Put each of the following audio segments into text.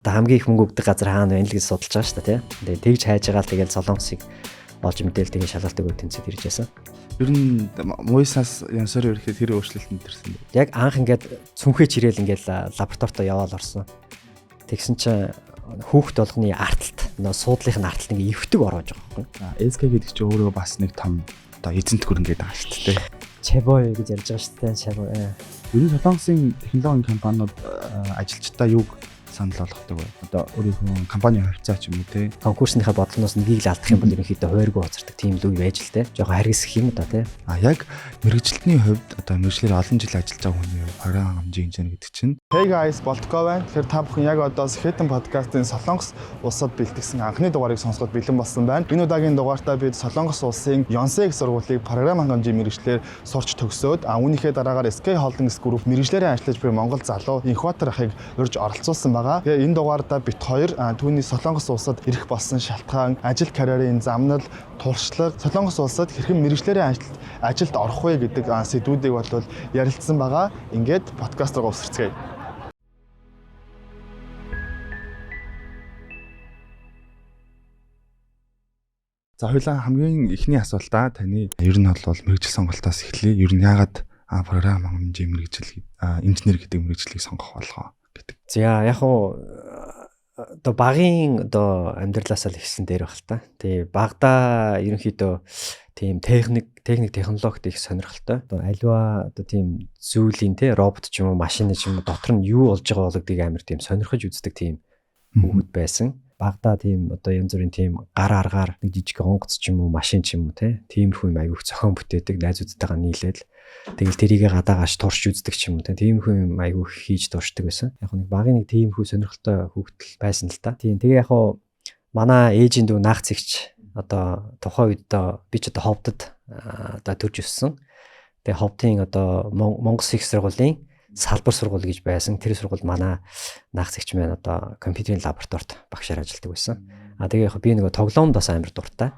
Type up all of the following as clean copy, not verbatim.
Одоо хамгийн их мөнгө өгдөг газар хаана вэ л гэж судалж байгаа шүү дээ, тий. Тэгээ тэгж хайж байгаа л тэгэл Солонгосыг олж мэдээл тэгээ шалгалт өгөөд тэнцээд ирж байсан. Ер нь Муйсаас Янсор ирэхэд тэр өөрчлөлт төрсэн. Яг анх ингээд цүнхээ чирээл ингээд лабораторитой яваал орсон. Тэгсэн чинь хүүхд болгоны арталт нөө суудлынх нь арталт ингээд эвтэг ороож байгаа байхгүй. SK гэдэг чинь өөрөө бас нэг том одоо эзэнт гүрэн гэдэг байгаа шүү дээ. Чабой гэж ярьж байгаа шүү дээ. Чабой. Ер нь Солонгосын технологийн компаниуд ажилчдаа юуг санал болгодог вэ? Одоо өөрийнхөө компани хувьцаа ч юм уу те. Конкурсныхаа бодлоноос нэгийг л алдах юм бол ерөнхийдөө хойргоо хоцордог тийм л үе байж л те. Жохоо харгисах юм да те. А яг мэргэжилтний хувьд одоо мэргэжлээр олон жил ажиллаж байгаа хүний хувьд програм хангамжийн инженер гэдэг чинь Hey guys, Болтко байна. Тэгэхээр та бүхэн яг одоо Сэхэтэн подкастын Солонгос улсад бэлтгэсэн анхны дугаарыг сонсоход бэлэн болсон байна. Энэ удаагийн дугаартаа бид Солонгос улсын Yonsei их сургуулийг програм хангамжийн мэргэжлээр сурч төгсөөд, үүнийхээ дараагаар SK Holdings Group мэргэжлээрээ ажиллаж буй Монгол залуу Инхбатар ахыг урьж оролцуулсан байгаа. Тэгээ энэ дугаардаа бит хоёр түүний Солонгос улсад ирэх болсон шалтгаан, ажил карьерийн замнал, туршлага, Солонгос улсад хэрхэн мэргэжлээрээ ажилд орох вэ гэдэг сэдвүүдийг бол ярилцсан байгаа. Ингээд подкаст руу үсэрцгээе. За хоёлаа хамгийн эхний асуултаа таны ер нь бол мэргэжил сонголтоос эхлэе. Ер нь яагаад програм хангамжийн мэргэжил инженер гэдэг мэргэжлийг сонгох болгоо гэдэг. За яг уу одоо багын одоо амьдралаасаа л эхэлсэн дээр баг л та. Тэгээ багада ерөнхийдөө тийм техник технологид их сонирхолтой. Одоо альва одоо тийм зүйлийн те робот ч юм уу машин ч юм уу дотор нь юу болж байгаа болог амар тийм сонирхож үздэг тийм хүүхэд байсан. Багада тийм одоо янз бүрийн тийм гар аргаар нэг жижиг онгоц ч юм уу машин ч юм уу те тиймэрхүү юм айгүйх зохион бүтээдэг найзуудтайгаа нийлээл тэгэл тэрийгэ гадаагаш турш үздэг ч юм уу те тиймэрхүү юм айгүйх хийж туршдаг байсан. Яг нэг багын нэг тиймэрхүү сонирхолтой хүүхдэл байсан л та. Тийм тэгээ яг хуу манай ээжийн дүү наах зэгч одоо тухайн үед одоо би ч одоо ховдод одоо төрж өссөн. Тэгээ ховдын одоо Монгол их сургуулийн салбар сургууль гэж байсан. Тэр сургуульд манай наах зэгч маань одоо компьютерийн лабораторид багшаар ажилладаг байсан. А тэгээ яг би нөгөө тоглоомд бас амар дуртай.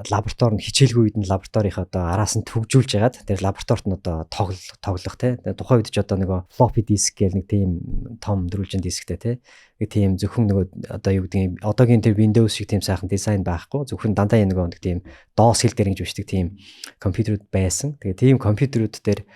Лаборатори нь хичээлгүй үед нь лабораторийнхаа одоо араас нь түгжүүлж ягаад тэр лабораторид нь одоо тоглох те. Тухайн үед ч одоо нөгөө floppy disk гэл нэг тийм том дөрвөлжин дисктэй те. Нэг тийм зөвхөн нөгөө одоо юу гэдгийг одоогийн тэр Windows шиг тийм сайхан дизайн байхгүй. Зөвхөн дандаа нөгөө нэг тийм DOS хэл дээр ингэж бичдэг тийм компьютерүүд байсан. Тэгээ тийм компьютерүүд дээр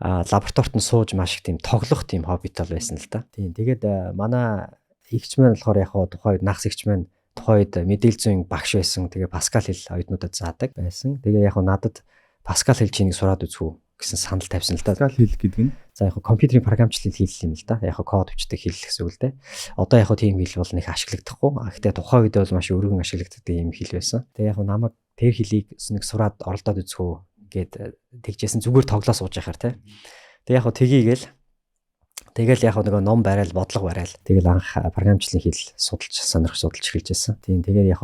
лабораторид нь сууж маш их тийм тоглох тийм хоббитой байсан л да. Тийм тэгээд манай эгч маань болохоор яг хаа тухайн үед нагс эгч маань тухайн үед мэдээлэл зүйн багш байсан. Тэгээ Паскал хэл оюутнуудад заадаг байсан. Тэгээ яг хаа надад Паскал хэл чинийг сураад үзэх үү гэсэн санал тавьсан л да. Паскал хэл гэдэг нь за яг хаа компьютерийн програмчлалын хэл юм л да. Яг хаа код бичдэг хэл гэсэн үг л дээ. Одоо яг хаа тийм хэл бол нэг ашиглагдахгүй. Гэхдээ тухайн үед бол маш өргөн ашиглагддаг юм хэл байсан. Тэгээ яг хаа намайг тэр хэлийг нэг сураад оролдоод үзэх үү гээд тэгжсэн зүгээр тоглоо сууж яхаар те. Тэг яг хөө тгийгээл тэгэл яг нөгөө ном барайл бодлого барайл тэгэл анх програмчлалын хэл судалж сонирх судалж эхэлж байсан. Тийм тэгээд яг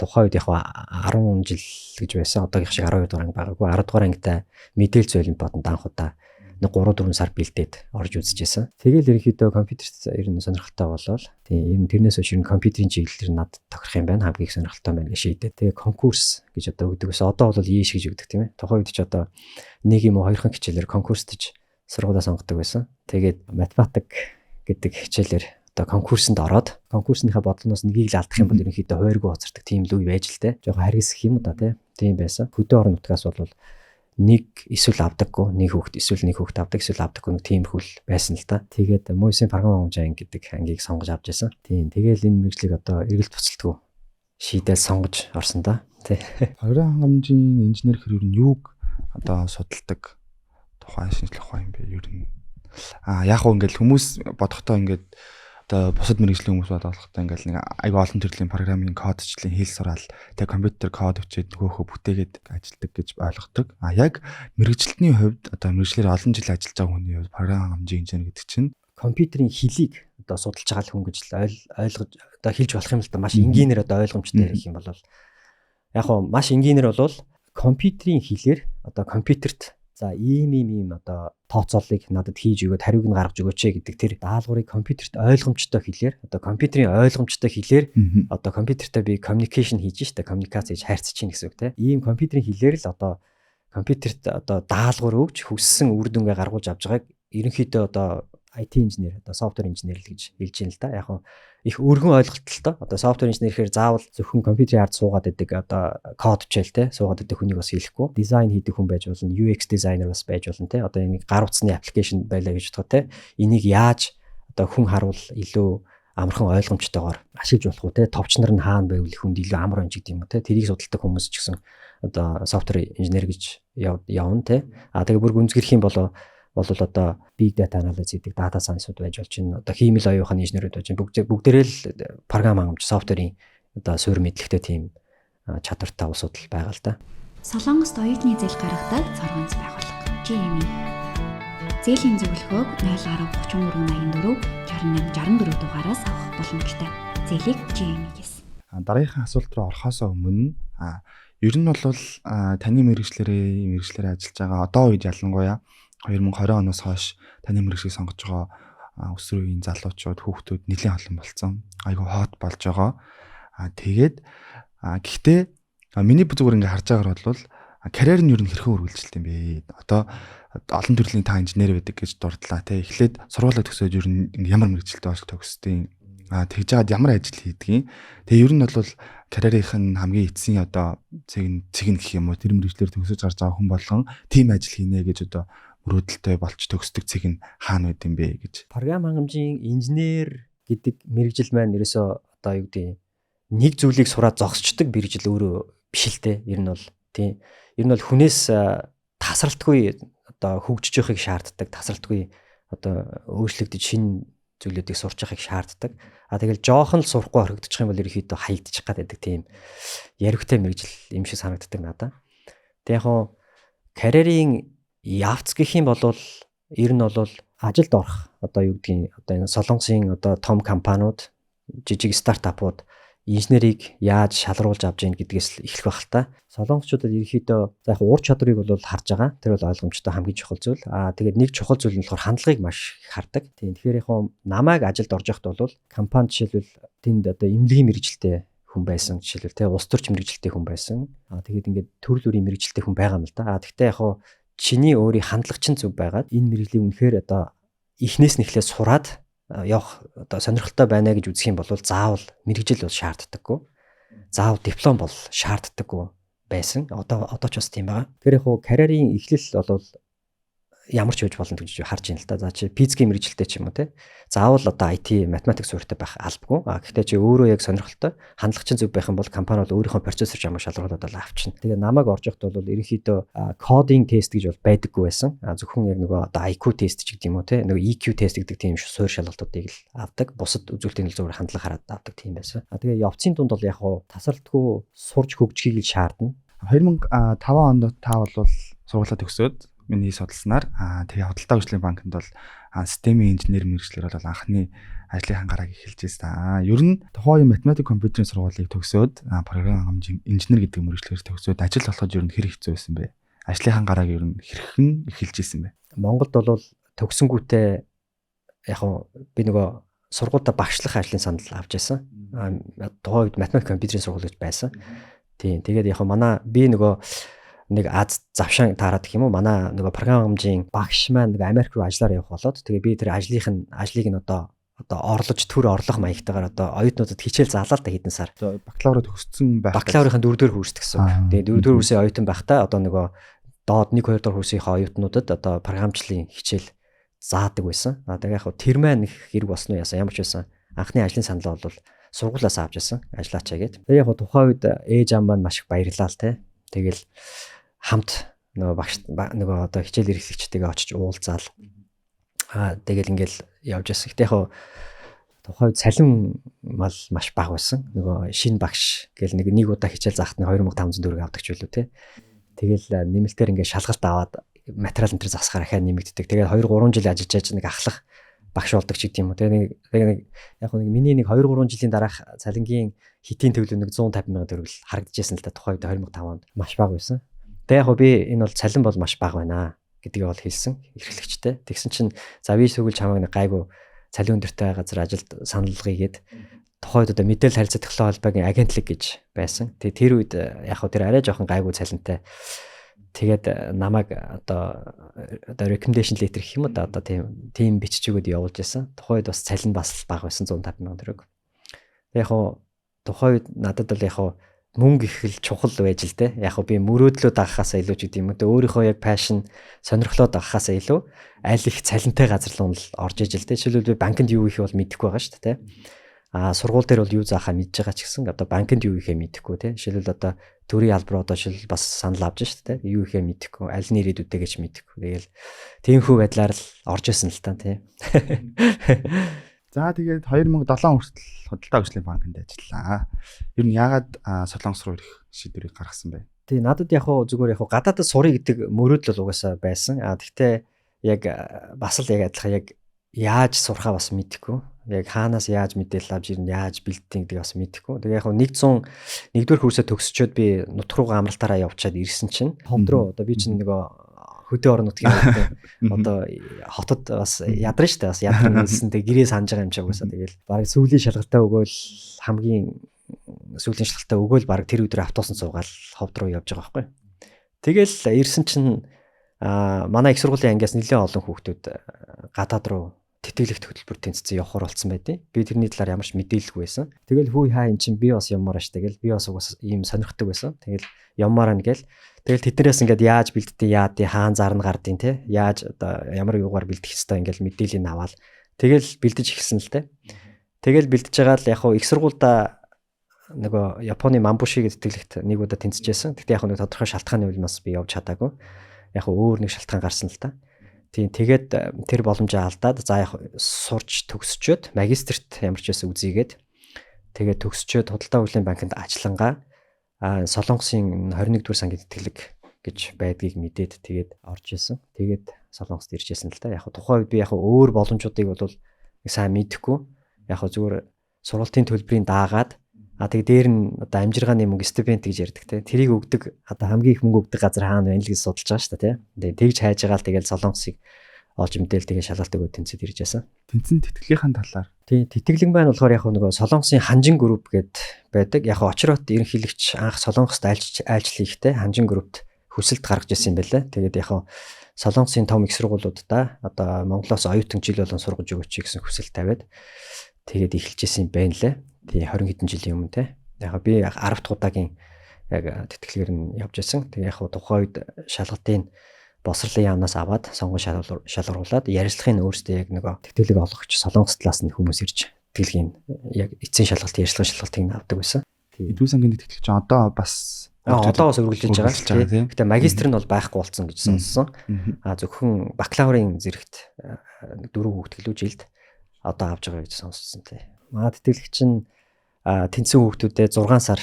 тухайн үед яг 10 жил гэж байсан. Одоогийнх шиг 12 дугаар анги байгаагүй. 10 дугаар ангитай мэдээлэл зүйн олимпиаданд анх удаа нэг 3 4 сар бэлдээд орж үзчихсэн. Тэгэл ерөнхийдөө компьютерт ер нь сонирхолтой болол. Тийм ер нь тэрнээс хойш ер нь компьютерийн чиглэл төр надад тохирох юм байна. Хамгийн их сонирхолтой байна гэж шийдээ. Тэгээ конкурс гэж одоо өгдөг ус. Одоо бол ийш гэж өгдөг тийм ээ. Тухайн үед ч одоо нэг юм уу хоёрхан хичээлээр конкурстж сургуулаа сонгодог байсан. Тэгээд математик гэдэг хичээлээр одоо конкурсонд ороод конкурсныхаа бодлоноос нэгийг л алдах юм бол ерөнхийдөө хойргоо хоцордог тийм л үе байж л те. Жохоо харгисах юм да те. Тийм байсан. Хөдөө орон нутгаас бол нэг эсвэл авдаггүй, нэг хүүхэд эсвэл нэг хүүхэд авдаг, эсвэл авдаггүй нэг тиймэрхүү л байсан л та. Тэгээд Мойсийн програм хангамж анги гэдэг ангийг сонгож авч байсан. Тийм. Тэгээл энэ мэргэжлийг одоо эргэлт буцалтгүй шийдэл сонгож орсон да. Тий. Програм хангамжийн инженер хэр ер нь юуг одоо судалдаг тухай шинжлэх ухаан юм бэ? Ер нь яг хуу ингээл хүмүүс бодохдоо ингээд одоо бусад мэргэжлийн хүмүүс бодохдоо ингээл нэг айгүй олон төрлийн программын кодчлалын хэл сураал тэг компьютер код бичээд нөгөөхөө бүтээгээд ажилладаг гэж ойлгодог. А яг мэргэжилтний хувьд одоо мэргэжлээр олон жил ажиллаж байгаа хүний хувьд програм хангамжийн инженер гэдэг чинь компьютерийн хэлийг одоо судалж байгаа л хүн гэж ойлгож одоо хэлж болох юм л да. Маш энгийнээр одоо ойлгомжтой ярих юм бол яг хуу маш энгийнээр бол компьютерийн хэлээр одоо компьютерт за ийм ийм ийм одоо тооцооллыг надад хийж өгөөд хариуг нь гаргаж өгөөч гэдэг тэр даалгаврыг компьютерт ойлгомжтой хэлээр одоо компьютерийн ойлгомжтой хэлээр одоо компьютертэй би communication хийж штэ коммуникац хийж харьцаж чинь гэсэн үг те. Ийм компьютерийн хэлээр л одоо компьютерт одоо даалгавар өгч хүссэн үр дүнгээ гаргуулж авч байгааг ерөнхийдөө одоо IT инженер, одоо software engineer л гэж хэлж байна л да. Яг их өргөн ойлголт л доо. Одоо software engineer гэхээр заавал зөвхөн компьютерийн ард суугаад байдаг, одоо код хичээл те суугаад байдаг хүнийг бас хэлэхгүй. Дизайн хийдэг хүн байж болно, UX дизайнер бас байж болно те. Одоо энийг гар утасны application байлаа гэж бодоход те. Энийг яаж одоо хүн харуул илүү амархан ойлгомжтойгоор ашиглаж болох уу те. Товч нар нь хаана байвал хүнд илүү амар байна гэдэг юм уу те. Тэрийг судалдаг хүмүүс ч гэсэн одоо software engineer гэж явна те. А тэгээ бүр гүнзгийрэх юм болоо бол одоо big data analysis гэдэг data science-ууд байж болж байна. Одоо хиймэл оюун ухааны инженерүүд байж байна. Бүгдээрээ л програм хангамж, software ын одоо суурь мэдлэгтэй тийм чадвартай улсууд л байгаа л да. Солонгост оюутны зээл гаргадаг цоргонц байгууллага GME. Зээлийн зөвлөгөөг 010 33 84 68 64 дугаараас авах боломжтой. Зээлийг GME-гээс. Дараагийнхаа асуулт руу орохоос өмнө ер нь бол таны мэргэжлээрээ ажиллаж байгаа одоо үед, ялангуяа 2020 оноос хойш таны мэргэжлийг сонгож байгаа өсвөр үеийн залуучууд, хүүхдүүд нэлээн олон болсон. Айгүй hot болж байгаа. Тэгээд гэхдээ миний зүгээр ингээ харж байгаагаар бол карьер нь ер нь хэрхэн үргэлжилт юм бэ? Одоо олон төрлийн та инженер байдаг гэж дурдлаа те. Эхлээд сургуулаа төгсөөд ер нь ямар мэргэжилтэй болж төгсдөг? Тэгж жагаад ямар ажил хийдгийг. Тэгээ ер нь бол карьерийнх нь хамгийн эцсийн одоо цэг нь гэх юм уу, тэр мэргэжлээр төгсөж гарч байгаа хүн болгон тийм ажил хийнэ гэж одоо мөрөөдөлтэй болж төгсдөг цэг нь хаана байд юм бэ гэж. Програм хангамжийн инженер гэдэг мэргэжил маань ерөөсөө одоо юу гэдэг, нэг зүйлийг сураад зогсчдөг мэргэжил өөрөө биш л те. Ер нь бол тийм. Ер нь бол хүнээс тасралтгүй одоо хөгжиж явахыг шаарддаг, тасралтгүй одоо өөрчлөгдөж шинэ зүйлүүдийг сурч явахыг шаарддаг. А тэгэл жоохон л сурахгүй орхигдчих юм бол ерөөхдөө хаягдчих гад байдаг тийм яригтай мэргэжил юм шиг санагддаг надад. Тэг яг хуу карьерийн явц гэх юм бол ер нь бол ажилд орох одоо юу гэдгийг, одоо энэ Солонгосын одоо том компаниуд, жижиг стартапууд инженерийг яаж шалруулж авч ийн гэдгээс л эхлэх байх л та. Солонгосчуудад ерөнхийдөө за яг ур чадварыг бол харж байгаа. Тэр бол ойлгомжтой, хамгийн чухал зүйл. Аа тэгээд нэг чухал зүйл нь болохоор хандлагыг маш их хардаг. Тийм, тэгэхээр яг намайг ажилд орж явахд бол компани жишээлбэл тэнд одоо эмнэлгийн мэргэжилтэй хүн байсан, жишээлбэл те, улс төрч мэргэжилтэй хүн байсан. Аа тэгээд ингээд төрөл бүрийн мэргэжилтэй хүн байгаа юм л да. Аа тэгтээ яг чиний өөрийн хандлага чинь зөв байгаад энэ мэргэжлийг үнэхээр одоо эхнээс нь эхлээд сураад явах одоо сонирхолтой байна гэж үзэх юм бол заавал мэргэжил бол шаарддаггүй. Заавал диплом бол шаарддаггүй байсан. Одоо ч бас тийм байгаа. Тэгэхээр яг хуу карьерийн эхлэл бол ямар ч байж болно гэж харж байна л да. За, чи физикийн мэргэжилтэй ч юм уу те. Заавал одоо IT, математик суурьтай байх албагүй. А гэхдээ чи өөрөө яг сонирхолтой, хандлага чинь зөв байх юм бол компани бол өөрийнхөө процессор чамайг шалруулад бол авчна. Тэгээ намайг орж явахд бол ерөнхийдөө coding тест гэж бол байдаггүй байсан. А зөвхөн яг нөгөө одоо IQ тест ч гэдэг юм уу те. Нөгөө EQ тест гэдэг тийм суурь шалгалтуудыг л авдаг. Бусад үзүүлэлтийн л зүгээр хандлага хараад авдаг тийм байсан. А тэгээ явцын дунд бол яг хуу тасралтгүй сурж хөгжихийг л шаардна. 2005 онд та бол сургуулаа төгсөөд, миний судалснаар, тэгээ худалдаа хөгжлийн банкнд бол системийн инженер мэргэжлээр бол анхны ажлынхаа гарааг эхэлж байсан. Ер нь тухайн үеийн математик компьютерийн сургуулийг төгсөөд програм хангамжийн инженер гэдэг мэргэжлээр төгсөөд ажил олоход ер нь хэр хэцүү байсан бэ? Ажлынхаа гарааг ер нь хэрхэн эхэлж исэн бэ? Монголд бол төгсөнгүүтээ яг би нөгөө сургуультай багшлах ажлын санал авч байсан. Тухайн үед математик компьютерийн сургууль гэж байсан. Тийм. Тэгээд яг манай би нөгөө нэг аз завшаан таарад гэх юм уу, манай нөгөө програм хангамжийн багш маань нөгөө Америк руу ажиллаар явах болоод, тэгээ би тэр ажлынх нь ажлыг нь одоо орлож төр орлох маягтайгаар одоо оюутнуудад хичээл заалаа л та хэдэн сар. Бакалавра төгссөн байх. Бакалаврын дөрөвдүгээр курс гэсэн. Тэгээ дөрөвдүгээр курсын оюутан байхдаа одоо нөгөө доод 1 2 дугаар курсынхаа оюутнуудад одоо програмчлалын хичээл заадаг байсан. А тэгээ яг тэр маань их хэрэг болсон уу яасан, ямар ч байсан анхны ажлын саналаа бол сургуулиас авч байсан. Ажиллаач гээд. Тэгээ яг тухайн үед ээж аав маань маш их баярлаа л те. Тэгэл хамт нөгөө багш, нөгөө одоо хичээл эрхлэгчтэйгээ очиж уулзаал. Аа тэгэл ингээл явж байсан. Гэтэ яг тухайн үед цалин мал маш бага байсан. Нөгөө шинэ багш гэл нэг удаа хичээл заахад нь 2500 төгрөг авдаг ч үлээ те. Тэгэл нэмэлтээр ингээд шалгалт аваад материал энэ төр засахаар ахаа нэмэгддэг. Тэгээд 2 3 жил ажиллаж байж нэг ахлах багш болдог ч гэдэг юм уу. Тэгээ нэг яг нэг миний нэг 2 3 жилийн дараах цалингийн хитийн төлөв нэг 150 сая төгрөг л харагдажсэн л да, тухайн үед 2005 онд маш бага байсан. Тэгээ яг би энэ бол цалин бол маш бага байна гэдгийг бол хэлсэн эрхлэгчтэй. Тэгсэн чинь за би тэгвэл чамайг нэг гайгүй цалин өндөртэй газар ажилд санал болгоё гээд, тухайн үед одоо мэдээлэл харилцаа технологи холбоогийн агентлаг гэж байсан. Тэгээ тэр үед яг хөө тэр арай жоохон гайгүй цалинтай Тэгээд намайг одоо recommendation letter гэх юм уу да, одоо тийм бичиж өгөөд явуулж исэн. Тухайн үед бас цалин бас бага байсан, 150 сая төгрөг. Яг хуу тухайн үед надад бол яг хуу мөнгө их л чухал байж л дээ. Яг хуу би мөрөөдлөө дагахаасаа илүү ч гэдэг юм уу. Өөрийнхөө яг passion, сонирхлоо дагахаасаа илүү аль их цалинтай газар руу л орж ижил дээ. Жишээлбэл, би банкнд юу хийх бол мэдэхгүй байгаа шүү дээ. А сургууль дээр бол юу заахаа мэдж байгаа ч гэсэн одоо банкнд юу хийхээ мэдэхгүй те. Жишээлбэл, одоо төрийн албар одоо жишээл бас санал авч шүү дээ. Юу хийхээ мэдэхгүй, аль нь ирээдүйдээ гэж мэдэхгүй. Тэгэл тиймхүү байдлаар л орж исэн л та тий. За, тэгээд 2007 хүртэл Худалдаа хөгжлийн банкнд ажиллаа. Ер нь яагаад Солонгос руу ирэх шийдвэрийг гаргасан бэ? Тий, надад яг хуу зүгээр яг хуу гадаадд сурыг гэдэг мөрөөдөл бол угаасаа байсан. А тэгтээ яг бас л яг адилхан яг яаж сурахаа бас мэдэхгүй. Яг хаанаас яаж мэдээлэл авч ирнэ, яаж бэлддэг гэдэг бас мэдэхгүй. Тэгээ яг 100 нэгдүгээр курсээ төгсчөөд би нутг руугаа амралтаараа явчаад ирсэн чинь ховд руу одоо би чинь нөгөө хөдөө орон нутгийн одоо хотод бас ядарна штэ, бас ядарна гэсэн. Тэгээ гэрээ санаж байгаа юм чи угаасаа. Тэгэл бараг сүүлийн шалгалтаа өгөөл, хамгийн сүүлийн шалгалтаа өгөөл, бараг тэр өдөр автобусанд суугаал ховд руу явж байгаа байхгүй. Тэгэл ирсэн чинь манай их сургуулийн ангиас нэлээд олон хүүхдүүд гадаад руу тэтгэлэгт хөтөлбөр тэнцсэн явахаар болсон байдیں۔ Би тэрний талаар ямар ч мэдээлэлгүй байсан. Тэгэл хүү хаа эн чинь би бас ямаараа ш, тэгэл би бас угсаа ийм сонирхдаг байсан. Тэгэл ямаараа нэгэл тэгэл тэднээс ингээд яаж бэлддэг, яад, хаан зарна гардын те, яаж одоо ямар юугаар бэлдэх хэвээр ингээд мэдээллийг аваад тэгэл бэлдэж эхэлсэн л те. Тэгэл бэлдэж байгаа л яг хуу их сургуульда нөгөө Японы Мамбуши гэдэг тэтгэлэгт нэг удаа тэнцэжсэн. Гэтэ яг нэг тодорхой шалтгааны улмаас би явж чадаагүй. Яг өөр нэг шалтгаан гарсан л та. Тийм, тэгээд тэр боломжоо алдаад, за яг сурч төгсчөөд магистрт ямар ч байсан үзийгээд, тэгээд төгсчөөд Худалдаа хөгжлийн банкнд ажиллангаа Солонгосын 21 дугаар сангийн тэтгэлэг гэж байдгийг мэдээд тэгээд орж исэн. Тэгээд Солонгост ирж исэн л та. Яг тухайн үед би яг өөр боломжуудыг бол сайн мэдэхгүй. Яг зүгээр сургалтын төлбөрийн даагаад, тэгээ дээр нь одоо амжиргааны мөнгө, стипенд гэж ярьдаг те. Тэрийг өгдөг, одоо хамгийн их мөнгө өгдөг газар хаана байна л гэж судалж байгаа шүү дээ те. Тэгээ тэгж хайж байгаа л тэгэл Солонгосыг олж мэдээл, тэгээ шалгалт өгөөд тэнцээд ирж байсан. Тэнцэн тэтгэлгийнхаа талаар. Тий, тэтгэлэг маань болохоор яг нөгөө Солонгосын Ханжин групп гэд байдаг. Яг Очрот ерөнхийлөгч анх Солонгост айлчлал хийхдээ Ханжин группт хүсэлт гаргаж ирсэн юм байлаа. Тэгээд яг Солонгосын том их сургуулиудаа одоо Монголоос оюутан жил болгон сургаж өгөөч гэсэн хүсэлт тавиад тэгээд эхэлж исэн юм байна лээ. Тий, 20 хэдэн жилийн өмнө те. Яг би 10 дахь удаагийн яг тэтгэлгээр нь явж байсан. Тэгээ яг тухайн үед шалгалтын боловсролын яамнаас аваад сонгон шалгаруулад, ярилцлагын өөрсдөө яг нөгөө тэтгэлэг олгогч Солонгос талаас нь хүмүүс ирж тэтгэлгийн яг эцсийн шалгалт, ярилцлагын шалгалтыг нь авдаг байсан. Эдгээр сангийн тэтгэлэг чинь одоо бас Одоо бас үргэлжлэж байгаа. Гэтэ магистр нь бол байхгүй болсон гэж сонссон. А зөвхөн бакалаврын зэрэгт дөрөв хүүхд гэлүү жилд одоо авч байгаа гэж сонссон тий. Манай тэтгэлэгч нь тэнцсэн хүүхдүүдэд 6 сар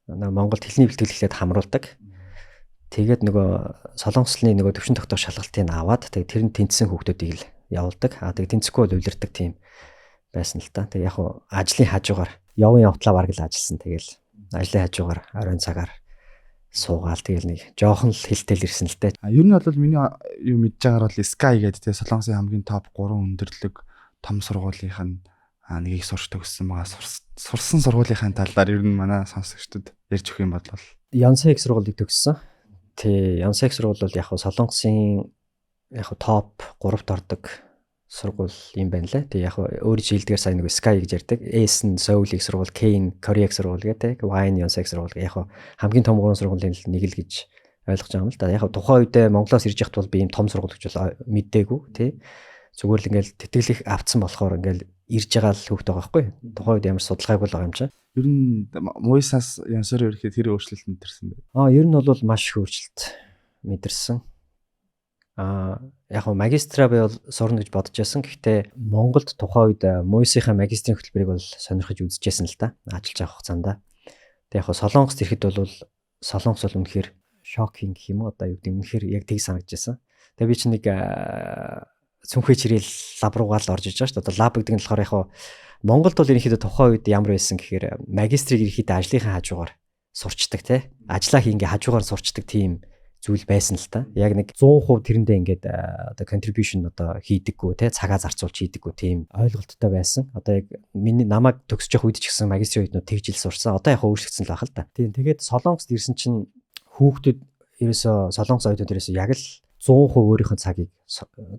Монголд хэлний бэлтгэл эхлээд хамруулдаг. Тэгээд нөгөө Солонгослны нөгөө төвшин тогтоох шалгалтыг аваад, тэгээд тэр нь тэнцсэн хүүхдүүдийг л явуулдаг. А тэгээд тэнцэхгүй бол улирдаг тийм байсан л та. Тэгээд яг хуу ажлын хажуугаар явын явтлаа бараг л ажилласан. Тэгэл ажлын хажуугаар оройн цагаар суугаал тэгэл нэг жоохон л хэлтэл ирсэн л дээ. А ер нь бол миний юу мэдж байгаагаар бол Sky гэдэг те, Солонгосын хамгийн топ 3 өндөрлөг том сургуулийнх нь нэгийг сурч төгссөн байгаа. Сурсан сургуулийнхаа талаар ер нь манай сонсогчдод ярьж өгөх юм бол. Yonsei их сургуулийг төгссөн. Тий, Yonsei их сургууль бол яг Солонгосын яг топ 3-т ордог сургууль юм байна лээ. Тэг яг өөр жилдгээр сайн нэг Sky гэж ярьдаг. S нь Seoul их сургууль, K нь Korea их сургууль гэдэг. Y нь Yonsei их сургууль. Яг хамгийн том гурван сургуулийн нэг л гэж ойлгож байгаа юм л да. Яг тухайн үедээ Монголоос ирж яхад бол би ийм том сургууль гэж бол мдээгүй тий. Зүгээр л ингээл тэтгэлэг авцсан болохоор ингээл ирж байгаа л хүүхд байгаа байхгүй. Тухайн үед ямар судалгаагүй л байгаа юм чинь. Ер нь Муйсаас Янсор ирэхэд тэр өөрчлөлт мэдэрсэн бэ? Ер нь бол маш их өөрчлөлт мэдэрсэн. Яг нь магистра би бол сурна гэж бодож байсан. Гэхдээ Монголд тухайн үед Муйсынхаа магистрийн хөтөлбөрийг бол сонирхож үзчихсэн л да. Ажиллаж явах хугацаанд. Тэг яг Солонгост ирэхэд бол Солонгос бол үнэхээр шокинг гэх юм уу, одоо юу гэдэг, үнэхээр яг тийг санагдчихсан. Тэгээ би чинь нэг цүнхээ чирэл лаб руугаа л орж иж байгаа шүү дээ. Одоо лаб гэдэг нь болохоор яг Монголд бол ерөнхийдөө тухайн үед ямар байсан гэхээр магистрийг ерөнхийдөө ажлынхаа хажуугаар сурчдаг те. Ажлаа хийнгээ хажуугаар сурчдаг тийм зүйл байсан л та. Яг нэг 100% тэрэндээ ингээд одоо contribution одоо хийдэггүй те, цагаа зарцуулж хийдэггүй тийм ойлголттой байсан. Одоо яг миний намайг төгсөж явах үед ч гэсэн магистрийн үеийнүүд тэгж ил сурсан. Одоо яг өөрчлөгдсөн л байх л та. Тийм, тэгээд Солонгост ирсэн чинь хүүхдүүд Ерөөсөө Солонгос оюутнууд ерөөсөө яг л 100% өөрийнх нь цагийг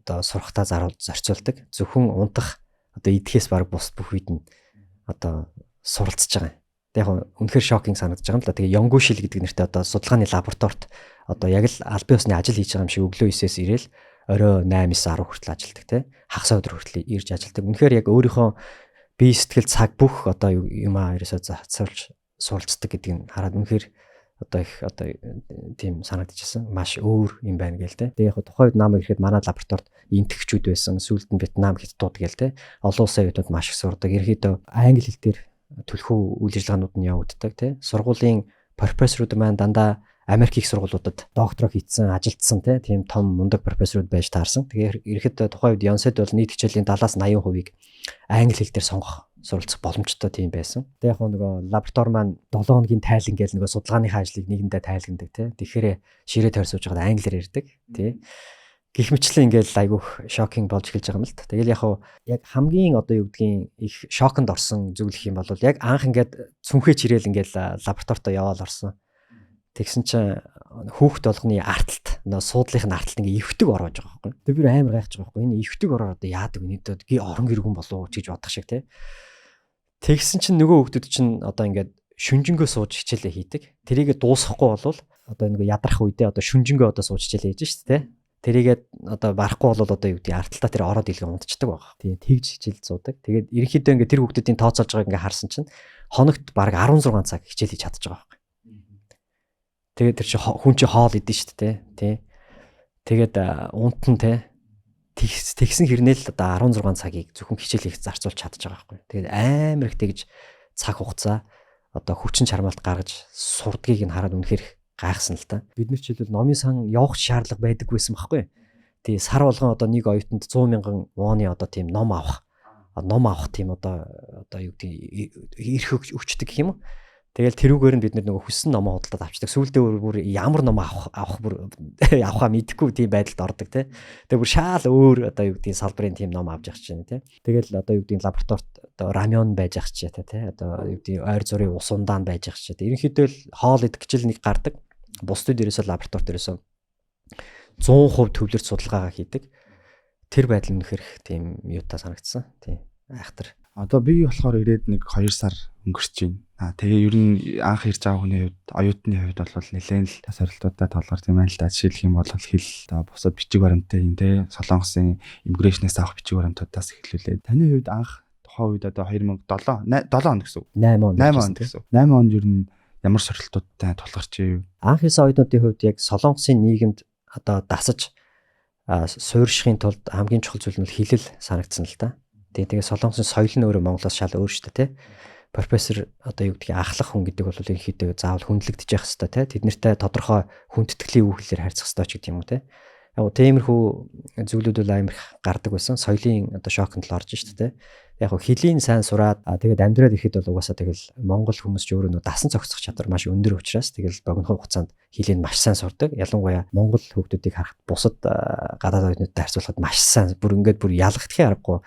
одоо сурахтаа зарцуулдаг. Зөвхөн унтах, одоо идэхээс баг бус бүх үед нь одоо суралцж байгаа юм. Тэг яг үнэхээр shocking санагдаж байгаа юм л да. Тэгээ 연구실 гэдэг нэртэй одоо судалгааны лабораторид одоо яг л албан ёсны ажил хийж байгаа юм шиг өглөө 9-ээс ирээл орой 8, 9, 10 хүртэл ажилладаг те. Хагас өдөр хүртэл ирж ажилладаг. Үнэхээр яг өөрийнхөө бие сэтгэл цаг бүх одоо юм аа ерөөсөө зарцуулж суралцдаг гэдгийг хараад үнэхээр одоо их одоо тийм санагдчихсан. Маш өөр юм байна гээл те. Тэгээ яг тухайн үед намайг ирэхэд манай лабораторид энэтхэгчүүд байсан. Сүүлд нь Вьетнам, Хятадууд гээл те. Олон улсын оюутнууд маш их сурдаг. Ерөнхийдөө англи хэл дээр түлхүү үйл ажиллагаанууд нь явагддаг те. Сургуулийн профессорууд маань дандаа Америк их сургуулиудад доктороо хийцэн, ажилтсан те, тийм том мундаг профессорууд байж таарсан. Тэгээ ерхэд тухайн үед Yonsei-д бол нийт хичээлийн 70-аас 80%-ийг англи хэл дээр сонгох, суралцах боломжтой тийм байсан. Тэгээ яг нөгөө лаборатори маань 7 хоногийн тайлан гээл нөгөө судалгааныхаа ажлыг нэгэндээ тайлгандаг те. Тэгэхээр ширээ тойр сууж байгаад англиар ярьдаг тий. Гэх мэтлэн ингээл айгүйх shocking болж эхэлж байгаа юм л та. Тэгэл яг яг хамгийн одоо юу гэдгийг их шоконд орсон зүйл гэх юм бол яг анх ингээд цүнхээ чирээл ингээл лабораторитой яваал орсон. Тэгсэн чинь хүүхд болгоны арталт нөө суудлынх нь арталт ингээ эвтэг ороож байгаа байхгүй. Тэг би амар гайхаж байгаа байхгүй. Энэ эвтэг ороор одоо яадаг вэ? Нийтд орон гэргүн болов уу гэж бодох шиг те. Тэгсэн чинь нөгөө хүүхдүүд чинь одоо ингээд шүнжэнгөө сууж хичээлээ хийдэг. Тэрийгэ дуусгахгүй болвол одоо нөгөө ядрах үедээ одоо шүнжэнгөө одоо сууж хичээлээ хийж шүү дээ. Тэрийгээ одоо барахгүй бол одоо юу гэдэг арталтаа тэр ороод илгээ унтчихдаг байгаа. Тийм тэгж хичээл зуудаг. Тэгээд ерөнхийдөө ингээд тэр хүүхдүүдийн тооцоолж байгааг ингээд харсан чинь хоногт бараг 16 цаг хичээл хийж чадчих байгаа байхгүй. Тэгээд тэр чи хүн чи хоол идэн шүү дээ, тий. Тэгээд унтан те. Тэгсэн хэрнээ л одоо 16 цагийг зөвхөн хичээл хийх зарцуулж чадчих байгаа байхгүй. Тэгээд амар их тэгж цаг хугацаа одоо хүчин чармаалт гаргаж сурдгийг нь хараад үнэхээр гайхсан л та. Бид нар ч хэлбэл номын сан явах шаардлага байдаг байсан байхгүй. Тэгээ сар болгон одоо нэг оюутанд 100 мянган воны одоо тийм ном авах тийм одоо юу гэдэг эрх өгчдөг гэх юм уу. Тэгэл тэрүүгээр нь бид нөгөө хүссэн номоо худалдаад авчдаг. Сүүлдээ бүр ямар ном авах бүр авахаа мэдэхгүй тийм байдалд ордог тий. Тэгээ бүр шаал өөр одоо юу гэдгийг салбарын тийм ном авч явах чинь тий. Тэгэл одоо юу гэдгийг лабораторид одоо рамён байж ах чи тий. Одоо юу гэдгийг ойр зургийн ус ундаан байж ах чи. Ерөнхийдөө л хоол идэх гэж л нэг гардаг. Бусдад ерөөсөө лабораторид ерөөсөө 100% төвлөрч судалгаагаа хийдэг. Тэр байдал үнэхээр их тийм юутай санагдсан. Тийм айхтар. Одоо би болохоор ирээд нэг 2 сар өнгөрч байна. Аа тэгээ ер нь анх ирж байгаа хүний хувьд, оюутны хувьд бол нэлээд л сорилтуудаа толгор тийм ээ л да. Жишээлх юм бол хэл одоо бусад бичиг баримттай юм те Солонгосын иммигрейшнээс авах бичиг баримтуудаас эхлүүлээ. Таны хувьд анх тухайн үед одоо 2007 7 он гэсэн үг. 8 он. 8 он гэсэн үг. 8 онд ер нь ямар сорилтуудтай тулгарч ив? Анх ирсэн оюутнуудын хувьд яг Солонгосын нийгэмд одоо дасаж суурьшихын тулд хамгийн чухал зүйл нь хилэл санагдсан л да. Тэгээ Солонгосын соёл нь өөрөө Монголоос шал өөр шүү дээ тий. Профессор одоо юу гэдгийг ахлах хүн гэдэг бол ерөнхийдөө заавал хүндлэгдэж явах хэрэгтэй тий. Тэд нартай тодорхой хүндэтгэлийн үүхлээр харьцах хэрэгтэй ч гэдэг юм уу тий. Яг тиймэрхүү зүйлүүд бол амар их гардаг байсан. Соёлын одоо шоконд л орж шүү дээ тий. Яг хөлийн сайн сураад тэгээд амьдраад ирэхэд бол угаасаа тэгэл Монгол хүмүүс ч өөрөө нөө дасан зохицох чадвар маш өндөр учраас тэгэл богино хугацаанд хөлийг маш сайн сурдаг. Ялангуяа Монгол хүүхдүүдийг харахад бусад гадаад оюутнуудтай харьцуулахад маш сайн бүр ингээд бүр ялгахдахын аргагүй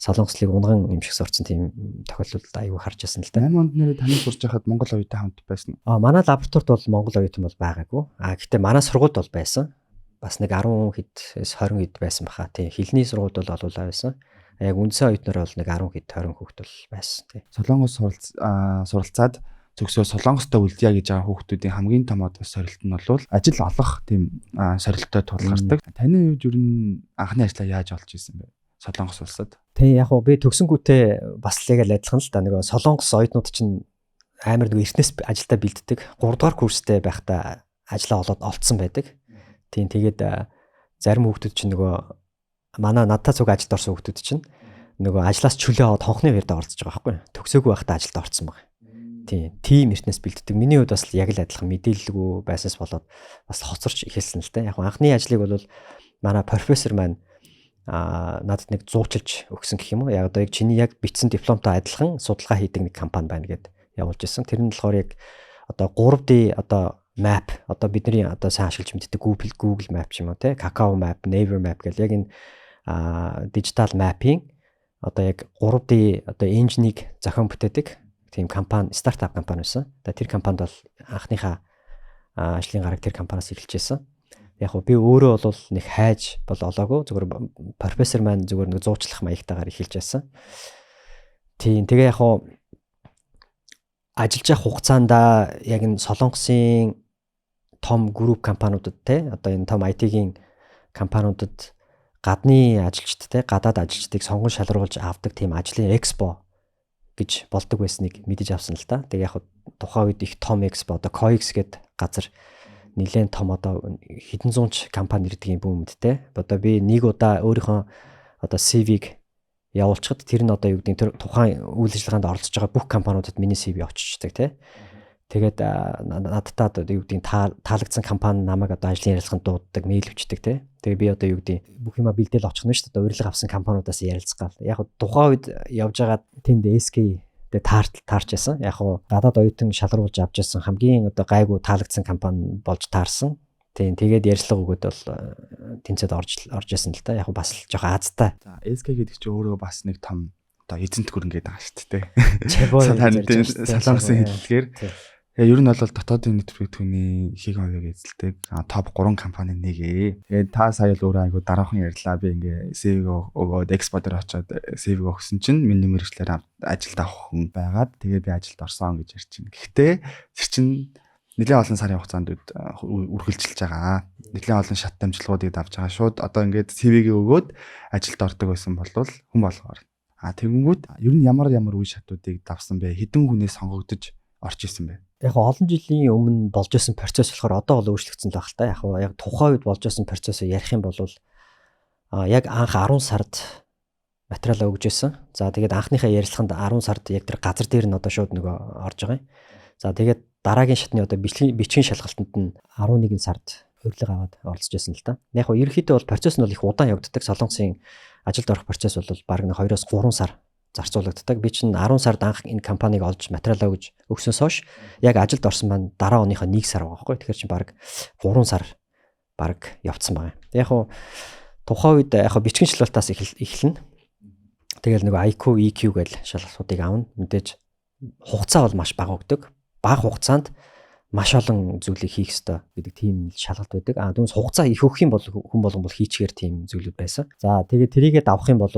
Солонгослыг унган юм шиг сурцсан тийм тохиолдол аягүй харж байсан л да. 8 онд нэрээ таны сурж байхад Монгол оюутан хамт байсан уу? А манай лабораторид бол Монгол оюутан бол байгаагүй. А гэхдээ манай сургуульд бол байсан. Бас нэг 10 хэд 20 хэд байсан баха. Тийм хэлний сургуульд бол олуулаа байсан. Яг үндсэн оюутнаар бол нэг 10 хэд 20 хүүхэд бол байсан тий. Солонгос суралцаад зөвхөн Солонгостой үлдъя гэж байгаа хүүхдүүдийн хамгийн том одоо сорилт нь бол ажил олох тийм сорилттой тулгардаг. Таны хувьд ер нь анхны ажлаа яаж олж ирсэн бэ? Солонгос улсад. Тийм яг би төгсөнгүүтээ бас л яг л адилхан л да. Нөгөө Солонгос оюутнууд чинь амар нөгөө эртнээс ажилдаа бэлддэг. 3 дугаар курстэй байхдаа ажлаа олоод олцсон байдаг. Тийм тэгээд зарим хүүхдүүд чинь нөгөө манай надтай цуг ажилд орсон хүүхдүүд чинь нөгөө ажлаас чөлөө аваад хонхны баярд оролцож байгаа байхгүй. Төгсөөгүй байхдаа ажилд орцсон байгаа. Тийм эртнээс бэлддэг. Миний хувьд бас яг л адилхан мэдээлэлгүй байсаас болоод бас хоцорч эхэлсэн л да. Яг анхны ажлыг бол манай профессор маань надад нэг зуучилж өгсөн гэх юм уу. Яг одоо яг чиний яг бичсэн дипломтой адилхан судалгаа хийдэг нэг компани байна гэд явуулж ирсэн. Тэр нь болохоор яг одоо 3D одоо map одоо бидний одоо сайн ашиглаж мэддэг Google Map ч юм уу те Kakao Map, Naver Map гэл яг энэ digital mapping одоо яг 3D одоо engine-ийг зохион бүтээдэг тийм компани, стартап компани байсан. Тэр компанид бол анхныхаа Ажлын гараг тэр компаниас эхэлж байсан. Яг хөө би өөрөө бол нэг хайж бол олоогүй, зүгээр профессор маань зүгээр нэг зуучлах маягтайгаар эхэлж байсан. Тийм, тэгээ яг хөө ажиллаж явах хугацаанд яг энэ Солонгосын том group компаниудад те, одоо энэ том IT-гийн компаниудад гадны ажилчид те, гадаад ажилчдыг сонгон шалруулж авдаг тийм ажлын экспо гэж болдог байсныг мэдэж авсан л да. Тэгээ яг тухайн үед их том экспо, одоо COEX гэдэг газар нэлээд том, одоо хэдэн зуун ч компани ирдэг юм бүүмэд те. Одоо би нэг удаа өөрийнхөө одоо CV-г явуулчихад тэр нь одоо юу гэдэг, тэр тухайн үйл ажиллагаанд оролцож байгаа бүх компаниудад миний CV очичдаг те. Тэгээд надтай одоо юу гэдгийг таалагдсан компани намайг одоо ажлын ярилцлаганд дууддаг, мэйл өчдөг те. Тэгээ би одоо юу гэдгийг бүх юма бэлдээл очих нь шүү дээ. Одоо урилга авсан компаниудаас ярилцах гал. Яг тухайн үед явж байгаа тэнд SK тэгээ таарч байсан. Яг хуу гадаад оюутан шалруулж авч байсан хамгийн одоо гайгүй таалагдсан компани болж таарсан. Тийм, тэгээд ярилцлага өгөөд бол тэнцээд орж исэн л да. Яг бас л жоохон азтай. За, SK гэдэг чинь өөрөө бас нэг том одоо эзэнт гүрэн гэдэг байгаа шүү дээ. Солонгосын хэллэгээр. Тэгээ ер нь бол дотоодын нийт бүрэлдэхүүний ихэнх хувийг эзэлдэг топ 3 компани нэг ээ. Тэгээд та сая л өөрөө айгу дараахан ярьлаа. Би ингээ CV өгөөд экспо дээр очиод CV өгсөн чинь миний мэргэжлээр ажилд авах хүн байгаад тэгээ би ажилд орсон гэж ярьж байна. Гэхдээ тэр чинь нэлээд олон сарын хугацаанд үргэлжилж байгаа. Нэлээд олон шат дамжлагуудыг давж байгаа. Шууд одоо ингээд CV-гээ өгөөд ажилд ордог байсан бол хүн болгоор. А тэгэнгүүт ер нь ямар ямар үе шатуудыг давсан бэ? Хэдэн хүнээс сонгогдож орж исэн бэ? Яг олон жилийн өмнө болж исэн процесс болохоор одоо бол өөрчлөгдсөн л байх л та. Яг яг тухайн үед болж исэн процессыг ярих юм бол яг анх 10 сард материалаа өгж исэн. За, тэгээд анхныхаа ярилцлаганд 10 сард яг тэр газар дээр нь одоо шууд нөгөө орж байгаа юм. За, тэгээд дараагийн шатны одоо бичгийн шалгалтанд нь 11 сард урилга аваад оролцож байсан л та. Яг нь ерөнхийдөө бол процесс нь бол их удаан явагддаг. Солонгосын ажилд орох процесс бол бараг 2-оос 3 сар зарцуулагддаг. Би чинь 10 сард анх энэ компанийг олж материалаа өгж өгсөнс хойш яг ажилд орсон маань дараа оныхоо 1 сар байгаа байхгүй. Тэгэхээр чинь бараг 3 сар бараг явцсан байгаа. Яг хуу тухайн үед яг бичгийн шалгалтаас эхэлнэ. Тэгэл нөгөө IQ, EQ гэл шалгалтуудыг авна. Мэдээж хугацаа бол маш бага өгдөг. Бага хугацаанд маш олон зүйлийг хийх ёстой гэдэг тийм шалгалт байдаг. А түүнээс хугацаа их өгөх юм бол хүн болгон бол хийчихээр тийм зүйлүүд байсан. За, тэгээд тэрийгээ давах юм бол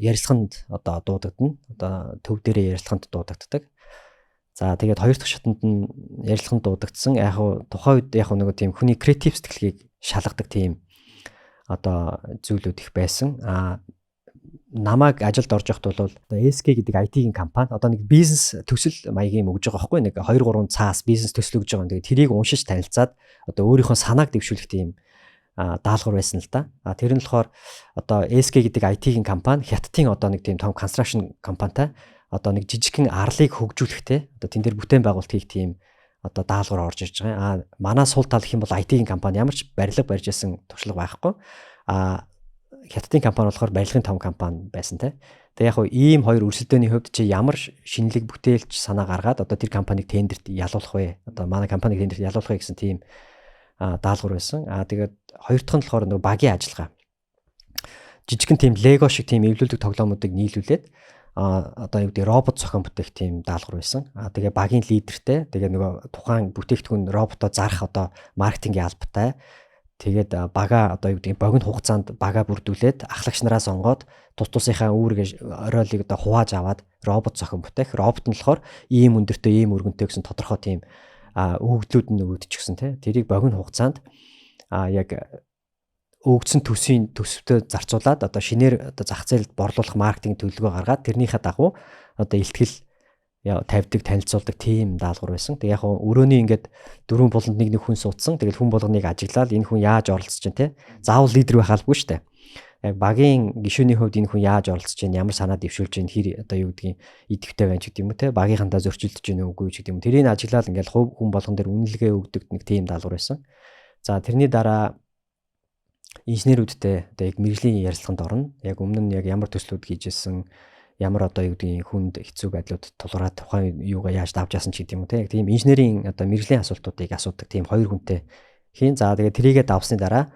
ярилцлаганд одоо дуудагдана. Одоо төв дээрээ ярилцлаганд дуудагддаг. За, тэгээд хоёр дахь шатанд нь ярилцлаганд дуудагдсан. Яг тухайн үед яг нөгөө тийм хүний креатив сэтгэлгээг шалгадаг тийм одоо зүйлүүд их байсан. А намайг ажилд орж явахд бол одоо SK гэдэг IT-ийн компани одоо нэг бизнес төсөл маягийн өгж байгаа байхгүй, нэг 2 3 цаас бизнес төсөл өгж байгаа. Тэгээд тэрийг уншиж танилцаад одоо өөрийнхөө санааг дэвшүүлэх тийм даалгавар байсан л да. А тэр нь болохоор одоо SK гэдэг IT-ийн компани Хятадын одоо нэг тийм том construction компанитай одоо нэг жижигхэн арлыг хөгжүүлэхтэй одоо тэн дээр бүтээн байгуулалт хийх тийм одоо даалгавар орж ирж байгаа. А манай сул тал гэх юм бол IT-ийн компани ямар ч барилга барьж исэн туршлага байхгүй. А Хятадын компани болохоор барилгын том компани байсан те. Тэгээ яг хуу ийм хоёр өрсөлдөөний хувьд чи ямар шинэлэг бүтээлч санаа гаргаад одоо тэр компанийг тендерт ялуулах вэ? Одоо манай компаниг тендерт ялуулах вэ гэсэн тийм даалгавар байсан. А тэгээд хоёр дахь нь болохоор нөгөө багийн ажиллагаа. Жижигхэн тийм Lego шиг тийм эвлүүлдэг тоглоомуудыг нийлүүлээд одоо юу гэдэг, робот зохион бүтээх тийм даалгавар байсан. А тэгээ багийн лидертэй, тэгээ нөгөө тухайн бүтээгдэхүүн роботоо зарах одоо маркетингийн албатай. Тэгээд бага одоо юу гэдэг, богино хугацаанд бага бүрдүүлээд ахлагч нараа сонгоод тус тусынхаа үүрэг оройлыг одоо хувааж аваад робот зохион бүтээх. Робот нь болохоор ийм өндөртэй, ийм өргөнтэй гэсэн тодорхой тийм өгөгдлүүд нь өгөгдчихсэн тий. Тэрийг богино хугацаанд яг өгөгдсөн төсвийн төсөвтөө зарцуулаад одоо шинээр одоо зах зээлд борлуулах маркетинг төлөвлөгөө гаргаад тэрнийхээ дагуу одоо илтгэл тавьдаг, танилцуулдаг тийм даалгавар байсан. Тэг яг өрөөний ингээд дөрвөн буланд нэг нэг хүн суудсан. Тэгэл хүн болгоныг ажиглаад энэ хүн яаж оролцож чинь те. Заавал лидер байх албагүй шүү дээ. Яг багийн гишүүний хувьд энэ хүн яаж оролцож чинь, ямар санаа дэвшүүлж чинь, хэр одоо юу гэдгийг идэвхтэй байна ч гэдэг юм уу те. Багийнхантаа зөрчилдөж чинь үгүй ч гэдэг юм. Тэрийг ажиглаад ингээд хувь хүн болгон дээр үнэлгээ өгдөг нэг тийм даалгавар байсан. За, тэрний дараа инженерүүдтэй одоо яг мэргэжлийн ярилцлаганд орно. Яг өмнө нь яг ямар төслүүд хийжсэн, ямар одоо юу гэдгийг хүнд хэцүү байдлууд тулгараад тухайн юугаа яаж давж яасан ч гэдэг юм уу те. Яг тийм инженерийн одоо мэргэжлийн асуултуудыг асуудаг тийм хоёр хүнтэй хийн. За, тэгээд тэрийгээ давсны дараа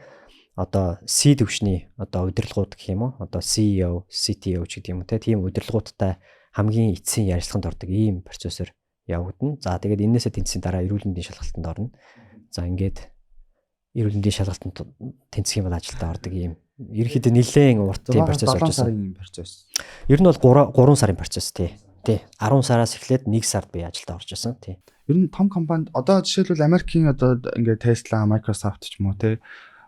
одоо C төвшний одоо удирдлагууд гэх юм уу? Одоо CEO, CTO ч гэдэг юм уу те. Тийм удирдлагуудтай хамгийн эцсийн ярилцлаганд ордог ийм процессор явагдана. За, тэгээд энээсээ тэнцсийн дараа эрүүл мэндийн шалгалтанд орно. За, ингээд эрүүл мэндийн шалгалтанд тэнцэх юм бол ажилдаа ордог юм. Ерөнхийдөө нэлээд урт тийм процесс болж байсан. Сарын процесс. Ер нь бол 3 сарын процесс, тий. Тий. 10 сараас эхлээд 1 сард би ажилдаа орж исэн. Тий. Ер нь том компанид, одоо жишээлбэл Америкийн одоо ингээд Tesla, Microsoft ч юм уу те,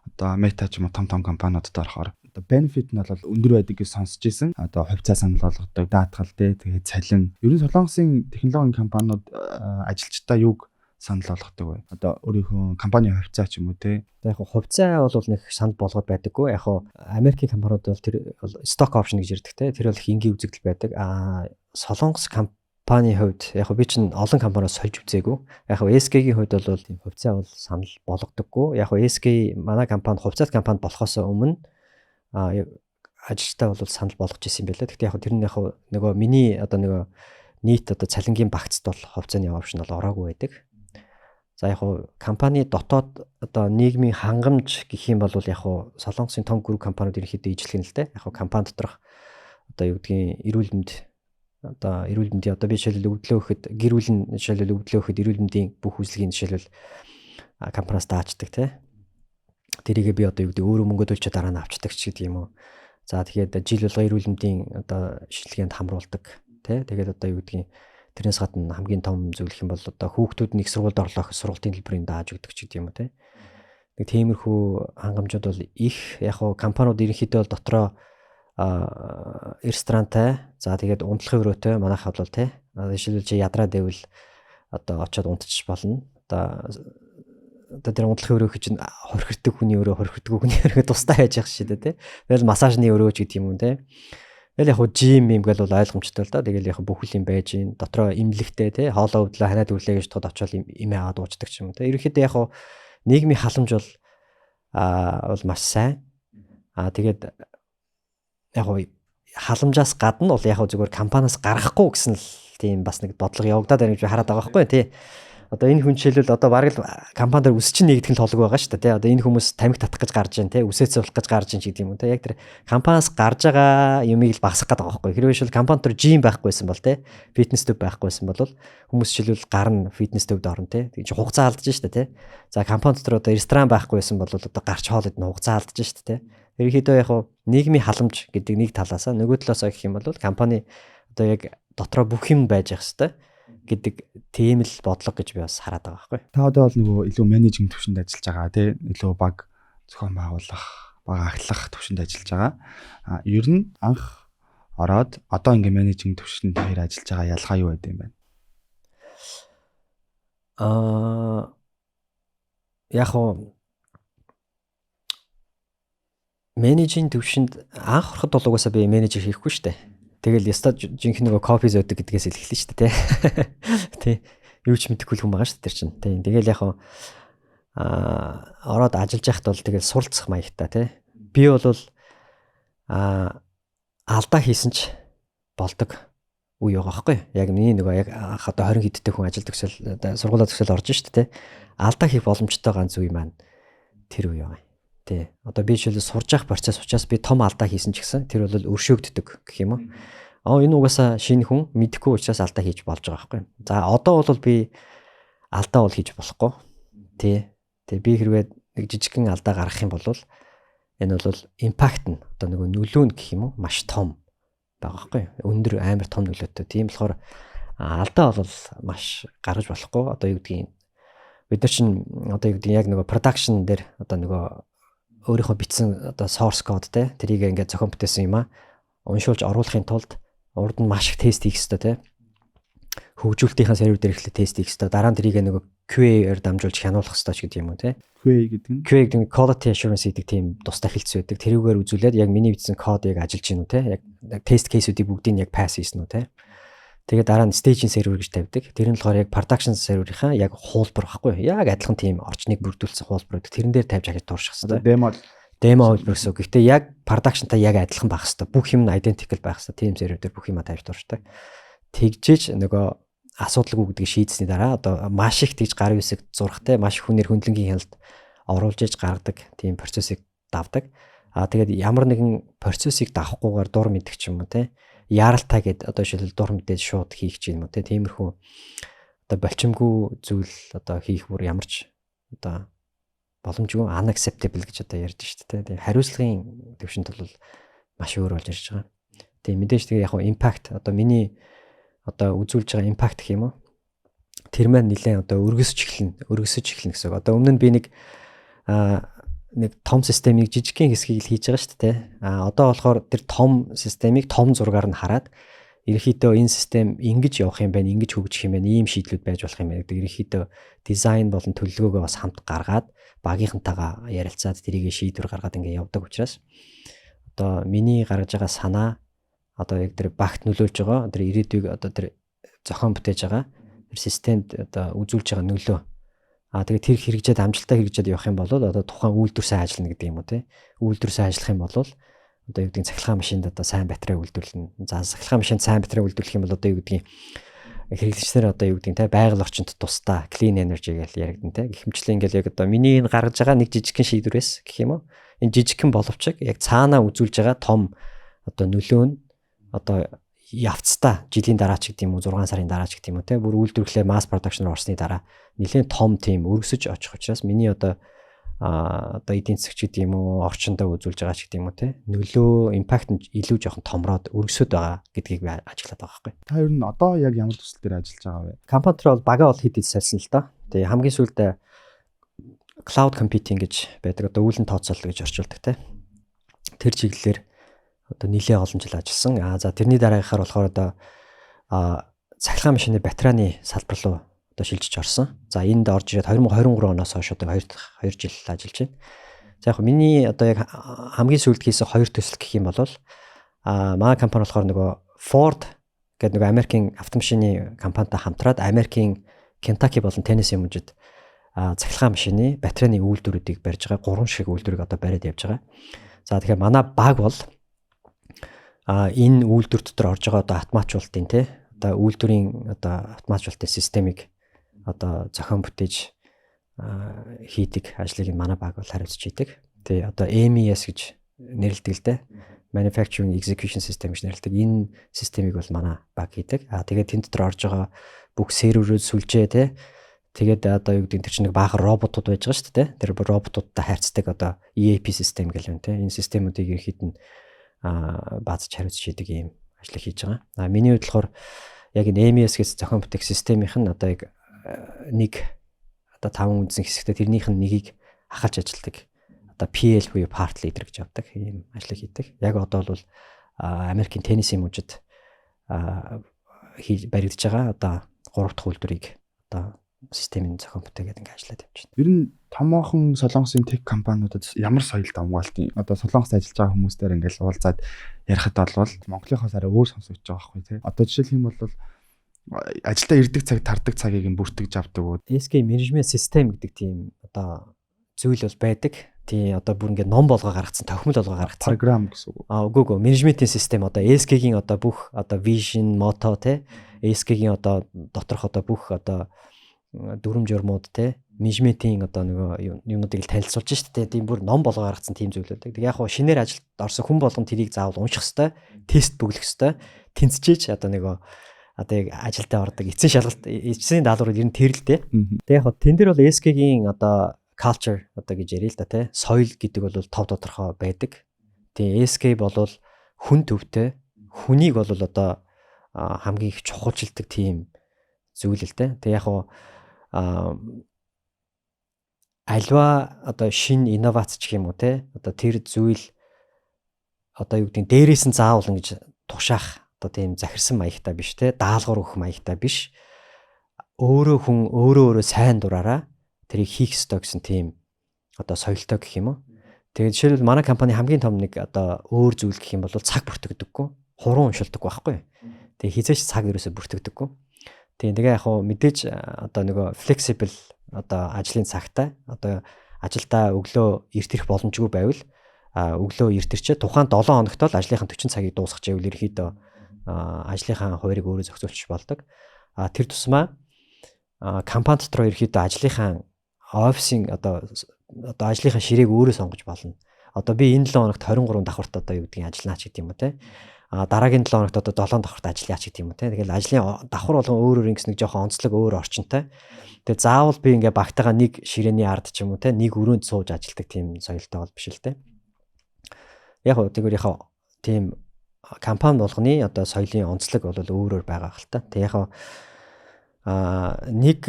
одоо Meta ч юм уу, том том компаниудад орохоор одоо benefit нь бол өндөр байдаг гэж сонсч ирсэн. Одоо хувьцаа санал болгодог, даатгал те, тэгээд цалин. Ер нь Солонгосын технологийн компаниуд ажилчдаа юуг санал болгодог вэ? Одоо өөрийнхөө компани хувьцаа ч юм уу те. За, яг хувьцаа бол нэг санал болгоод байдаггүй. Яг Америкийн компаниуд бол тэр бол stock option гэж ярьдаг те. Тэр бол их энгийн үзэгдэл байдаг. Аа, Солонгос компанийн хувьд яг би чинь олон компаниас сольж үзээгүй. Яг SK-ийн хувьд бол тийм хувьцаа бол санал болгодоггүй. Яг SK манай компани хувьцаат компани болохоос өмнө ажилчдаа бол санал болгож исэн юм байна лээ. Гэхдээ яг тэр нь яг нөгөө миний одоо нөгөө нийт одоо цалингийн багцд бол хувьцааны option бол ороогүй байдаг. За, яг хуу компани дотоод одоо нийгмийн хангамж гэх юм бол яг хуу Солонгосын том group компаниуд ерөнхийдөө ижлэх нь л дээ. Яг хуу компани доторх одоо юу гэдгийг эрүүл мэнд, одоо эрүүл мэндийн, одоо би жишээлбэл өвдлөө өгөхөд, гэр бүл нь жишээлбэл өвдлөө өгөхөд эрүүл мэндийн бүх үйлчилгээний жишээлбэл компаниас даачдаг тий. Тэрийгээ би одоо юу гэдэг өөрөө мөнгө төлчөө дараа нь авчдаг ч гэдэг юм уу. За, тэгэхээр жил болго эрүүл мэндийн одоо шилжгээнд хамруулдаг тий. Тэгээд одоо юу гэдгийг тэрнээс гадна хамгийн том зүйл гэх юм бол одоо хүүхдүүд нэг сургуульд орлоо гэхэд сургуулийн төлбөрийг дааж өгдөг ч гэдэг юм уу тий. Нэг тиймэрхүү хангамжууд бол их. Яг хуу компаниуд ерөнхийдөө бол дотроо ресторантай, за, тэгээд унтлахын өрөөтэй манайх бол тий. Жишээлбэл, чи ядраад байвал одоо очиод унтчих болно. Одоо тэр унтлахын өрөө гэж хорхирдог хүний өрөө, хорхирдог хүний өрөө тусдаа яаж явах шээ тий. Тэгэл массажны өрөө ч гэдэг юм уу тий. Тэгэл яг хуу gym юм гэл бол ойлгомжтой л да. Тэгэл яг бүх юм байж гин. Дотроо имлэгтэй тий. Хоолоо өвдлөө, ханиад өрлөө гэж тод очиод имээ аваад уучдаг ч юм уу тий. Ерөнхийдөө яг хуу нийгмийн халамж бол бол маш сайн. Аа, тэгээд яг хуу халамжаас гадна бол яг хуу зүгээр компаниас гаргахгүй гэсэн л тийм бас нэг бодлого явагдаад байна гэж би хараад байгаа байхгүй тий. Одоо энэ хүн жишээлбэл одоо бараг л компани дээр үс чинь нэгдэх нь толгой байгаа шүү дээ тий. Одоо энэ хүмүүс тамхи татах гэж гарч байна тий. Үсээ цэвлэх гэж гарч байна ч гэдэг юм уу тий. Яг тэр компаниас гарч байгаа юмыг л багасгах гэдэг байгаа байхгүй. Хэрвээ шил компани дээр gym байхгүйсэн бол тий. Фитнес төв байхгүйсэн бол хүмүүс жишээлбэл гарна, фитнес төвд орно тий. Тэг чи хугацаа алдаж шүү дээ тий. За, компани дотор одоо ресторан байхгүйсэн бол одоо гарч хоол идэх хугацаа алдаж шүү дээ тий. Ерөнхийдөө яг нийгмийн халамж гэдэг нэг талаасаа, нөгөө талаасаа гэх юм бол компани одоо яг дотроо бүх юм байж явах хэвээр гэдэг тийм л бодлого гэж би бас хараад байгаа байхгүй. Та одоо бол нөгөө илүү managing төвшөнд ажиллаж байгаа тий, илүү баг зохион байгуулах, баг ахлах төвшөнд ажиллаж байгаа. А ер нь анх ороод одоо ингээ managing төвшөнд хоёр ажиллаж байгаа ялгаа юу байд юм бэ? Аа, яг хуу managing төвшөнд анх ороход бол угаасаа би менежер хийхгүй шүү дээ. Тэгэл яста жинхэнэ нөгөө кофе зөөдөг гэдгээс л эхэлнэ шүү дээ, тий. Юу ч мэдэхгүй хүн байгаа шүү дээ тэр чинь. Тий. Тэгэл яг ороод ажиллаж байхад бол тэгэл суралцах маягтай, тий. Би бол алдаа хийсэн ч болдог үе байгаа байхгүй. Яг миний нөгөө яг анх одоо 20 хэдтэй хүн ажил төгсөл, одоо сургуулаа төгсөл орж шүү дээ, тий. Алдаа хийх боломжтой ганц үе маань тэр үе байгаа. Тий. Одоо би жишээлбэл сурж явах процесс учраас би том алдаа хийсэн ч гэсэн тэр бол өршөөгддөг гэх юм уу. Аа, энэ угаасаа шинэ хүн, мэдэхгүй учраас алдаа хийж болж байгаа байхгүй. За, одоо бол би алдаа бол хийж болохгүй. Тий. Тэгээ би хэрвээ нэг жижигхэн алдаа гаргах юм бол энэ бол impact нь, одоо нөгөө нөлөө нь гэх юм уу, маш том байгаа байхгүй. Өндөр, амар том нөлөөтэй. Тийм болохоор алдаа бол маш гаргаж болохгүй. Одоо юу гэдгийг бид нар чинь одоо юу гэдгийг яг нөгөө production дээр одоо нөгөө өөрийнхөө бичсэн одоо source code те, тэрийг ингээд зохион бүтээсэн юм а уншуулж оруулахын тулд урд нь маш их тест хийх ёстой те. Хөгжүүлэлтийнхаа сервер дээр эхлээд тест хийх ёстой. Дараа нь тэрийг нөгөө QA-ээр дамжуулж хянуулах ёстой ч гэдэг юм уу те. QA гэдэг нь QA гэдэг нь quality assurance гэдэг тийм тусдаа хэлц байдаг. Тэрүүгээр үзүүлээд яг миний бичсэн код яг ажиллаж байна уу те. Яг тест case үүдийг бүгдийг яг pass хийсэн үү те. Тэгээд дараа нь staging server гэж тавьдаг. Тэр нь болохоор яг production server-ийнхаа яг хуулбар байхгүй. Яг адилхан тийм орчныг бүрдүүлсэн хуулбар байдаг. Тэрэн дээр тавьж ахиж турших хэрэгтэй. Демо. Демо хуулбар гэсэн үг. Гэхдээ яг production-тай яг адилхан байх хэрэгтэй. Бүх юм нь identical байх хэрэгтэй. Team server дээр бүх юма тавьж туршдаг. Тэгжээж нөгөө асуудалгүй гэдгийг шийдсэний дараа одоо маш их тэгж гар үсэг зурхтай, маш их хүнээр хөндлөнгийн хяналт оруулж иж гаргадаг тийм процессыг давдаг. Аа, тэгээд ямар нэгэн процессыг давахгүйгээр дур мэдэх ч юм уу те, яаралтай гэд одоо жишээлбэл дур мэдээд шууд хийх ч юм уу те, тиймэрхүү одоо болчимгүй зүйл одоо хийх бүр ямар ч одоо боломжгүй, unacceptable гэж одоо ярьж шүү дээ. Тэгээ хариуцлагын төвшөнд бол маш өөр болж ирж байгаа. Тэгээ мэдээж тэгээ яг impact, одоо миний одоо үзүүлж байгаа impact гэх юм уу? Тэр маань нэлээд одоо өргөсөж эхэлнэ гэсэн үг. Одоо өмнө нь би нэг том системийг жижигхэн хэсгийг л хийж байгаа шүү дээ. А одоо болохоор тэр том системийг том зургаар нь хараад, ерөнхийдөө энэ систем ингэж явах юм байна, ингэж хөгжих юм байна, ийм шийдлүүд байж болох юм байна гэдэг ерөнхийдөө дизайн болон төлөвлөгөөгөө бас хамт гаргаад, багийнхантайгаа ярилцаад, тэрийг шийдвэр гаргаад ингэ явдаг учраас одоо миний гаргаж байгаа санаа одоо яг тэр багт нөлөөлж байгаа, тэр ирээдүйг одоо тэр зохион бүтээж байгаа тэр системд одоо үзүүлж байгаа нөлөө. А тэгээ тэр хэрэгжээд, амжилттай хэрэгжээд явах юм бол одоо тухайн үйлдвэр сайн ажиллана гэдэг юм уу, те. Үйлдвэр сайн ажиллах юм бол одоо юу гэдгийг цахилгаан машинд одоо сайн батарей үйлдвэрлэнэ. За, цахилгаан машинд сайн батарей үйлдвэрлэх юм бол одоо юу гэдгийг хэрэглэгчнэр одоо юу гэдгийг те, байгаль орчинд тусдаа clean energy гэж яригдан те. Гэх мэтчилэн ингээл яг одоо миний энэ гаргаж байгаа нэг жижигхэн шийдвэрээс гэх юм уу. Энэ жижигхэн боловч яг цаанаа үзүүлж байгаа том одоо нөлөө нь одоо явцдаа, жилийн дараа ч гэдэг юм уу, 6 сарын дараа ч гэдэг юм уу те, бүр үйлдвэрлэлээ mass production руу орсны дараа нэлээд том тийм өргөсөж очих учраас миний одоо эдийн засагч гэдэг юм уу, орчиндөө үзүүлж байгаа ч гэдэг юм уу те, нөлөө impact нь илүү жоохон томроод өргөсөд байгаа гэдгийг би ажиглаад байгаа байхгүй. Та ер нь одоо яг ямар төсөл дээр ажиллаж байгаа вэ? Компани дээр бол бага бол хэд хэд сольсон л доо. Тэгээ хамгийн сүүлд cloud computing гэж байдаг. Одоо үүлэн тооцоолол гэж орчуулдаг те. Тэр чиглэлээр одоо нэлээ олон жил ажилласан. А за, тэрний дараагийнхаар болохоор одоо цахилгаан машины батарейны салбар руу одоо шилжиж орсон. За, энд орж ирээд 2023 оноос хойш одоо 2 2 жил ажиллаж байна. За, яг миний одоо яг хамгийн сүүлд хийсэн хоёр төсөл гэх юм бол манай компани болохоор нөгөө Ford гэдэг нөгөө Америкийн автомашины компанитай хамтраад Америкийн Кентаки болон Теннесси мужид цахилгаан машины батарейны үйлдвэрүүдийг барьж байгаа. Гурван шиг үйлдвэрийг одоо бариад явж байгаа. За, тэгэхээр манай баг бол энэ үйлдвэр дотор орж байгаа одоо автоматжуулалтын те, одоо үйлдвэрийн одоо автоматжуулалтын системийг одоо зохион бүтээж хийдэг ажлыг манай баг бол хариуцж хийдэг. Тэгээ одоо MES гэж нэрлэдэг л дээ. Manufacturing Execution System гэж нэрлэдэг. Энэ системийг бол манай баг хийдэг. А тэгээд тэн дотор орж байгаа бүх серверүүд, сүлжээ те. Тэгээд одоо юу гэдэг, тэр чинь нэг баахан роботууд байж байгаа шүү дээ. Тэр роботуудтай харьцдаг одоо ERP систем гэх юм те. Энэ системүүдийг ерхэд нь баазч хариуцж хийдэг ийм ажлыг хийж байгаа. А миний хувьд болохоор яг энэ MES гэж зохион бүтээх системийнх нь одоо яг нэг одоо таван үндсэн хэсэгтээ, тэрнийх нь нэгийг ахалж ажилладаг. Одоо PL буюу part leader гэж явдаг ийм ажлыг хийдэг. Яг одоо бол Америкийн Теннесси мужид хийж баригдаж байгаа одоо гурав дахь үйлдвэрийг одоо системийн зохион бүтээгээд ингээ ажиллаад явж байна. Ер нь томоохон Солонгосын tech компаниудад ямар соёл давмгаалт? Одоо Солонгост ажиллаж байгаа хүмүүстээр ингээл уулзаад ярихад бол Монголынхоос арай өөр сонсогдож байгаа байхгүй тий. Одоо жишээлх юм бол ажилдаа ирдэг цаг, тардаг цагийг нь бүртгэж авдаг уу? SK management system гэдэг тийм одоо зүйл бол байдаг. Тий, одоо бүр ингээд ном болгоо гаргацсан, тохимол болгоо гаргацсан. Програм гэсэн үг. А үгүй, менежментийн систем, одоо SK-гийн одоо бүх одоо vision, motto те, SK-гийн одоо доторх одоо бүх одоо дүрм журмууд те, менежментийн одоо нөгөө юмнуудыг л танилцуулж штэ те, тийм бүр ном болгоо гаргацсан тийм зүйл байдаг. Тэг яг хуу шинээр ажилд орсон хүн болгон тэрийг заавал унших хэвээр, тест бөглөх хэвээр, тэнцжээж одоо нөгөө одоо яг ажилдаа ордог эцсийн шалгалт, эцсийн даалгавар ер нь тэр л дээ. Тэг яг хуу тэн дээр бол SK-гийн одоо culture одоо гэж ярил л да те. Соёл гэдэг бол тов тодорхой байдаг. Тэгээ SK бол хүн төвтэй, хүнийг бол одоо хамгийн их чухалчилдаг тийм зүйл л дээ. Тэг яг хуу альва одоо шин инновац ч гэх юм уу те, одоо тэр зүйл одоо юу гэдэг, дээрээс нь заавал ингэж тушаах одоо тийм захирсан маягтай биш те, даалгавар өгөх маягтай биш, өөрөө хүн өөрөө өөрөө сайн дураараа тэрийг хийх ёстой гэсэн тийм одоо соёлтой гэх юм уу. Тэгээд жишээлбэл манай компани хамгийн том нэг одоо өөр зүйл гэх юм бол цаг бүртгэдэггүй, хуруу уншилдаг байхгүй. Тэгээ хизээч цаг ерөөсө бүртгэдэггүй. Тэгээ яг хуу мэдээж одоо нөгөө flexible одоо ажлын цагтай, одоо ажилдаа өглөө эрт ирэх боломжгүй байвал өглөө эрт ирчээ, тухайн 7 хоногт л ажлынхаа 40 цагийг дуусгах байвал ерөнхийдөө ажлынхаа хуваарийг өөрөө зохицуулчих болдог. А тэр тусмаа компани дотор ерөнхийдөө ажлынхаа офисын одоо ажлынхаа ширээг өөрөө сонгож болно. Одоо би энэ 7 хоногт 23 давхарт одоо юу гэдгийг ажиллана ч гэдэг юм уу те. А дараагийн 7 хоногт одоо 7 давхарт ажиллая ч гэдэг юм уу те. Тэгэл ажлын давхар болгон өөр өөр ингэс нэг жоохон онцлог өөр орчинтой. Тэгээ заавал би ингээ багтаага нэг ширээний ард ч юм уу те нэг өрөөнд сууж ажилладаг тийм соёлтой бол биш л те. Яг уу тэгвэр яг тийм компани болгоны одоо соёлын онцлог бол өөр өөр байгаа хэл та. Тэг яг нэг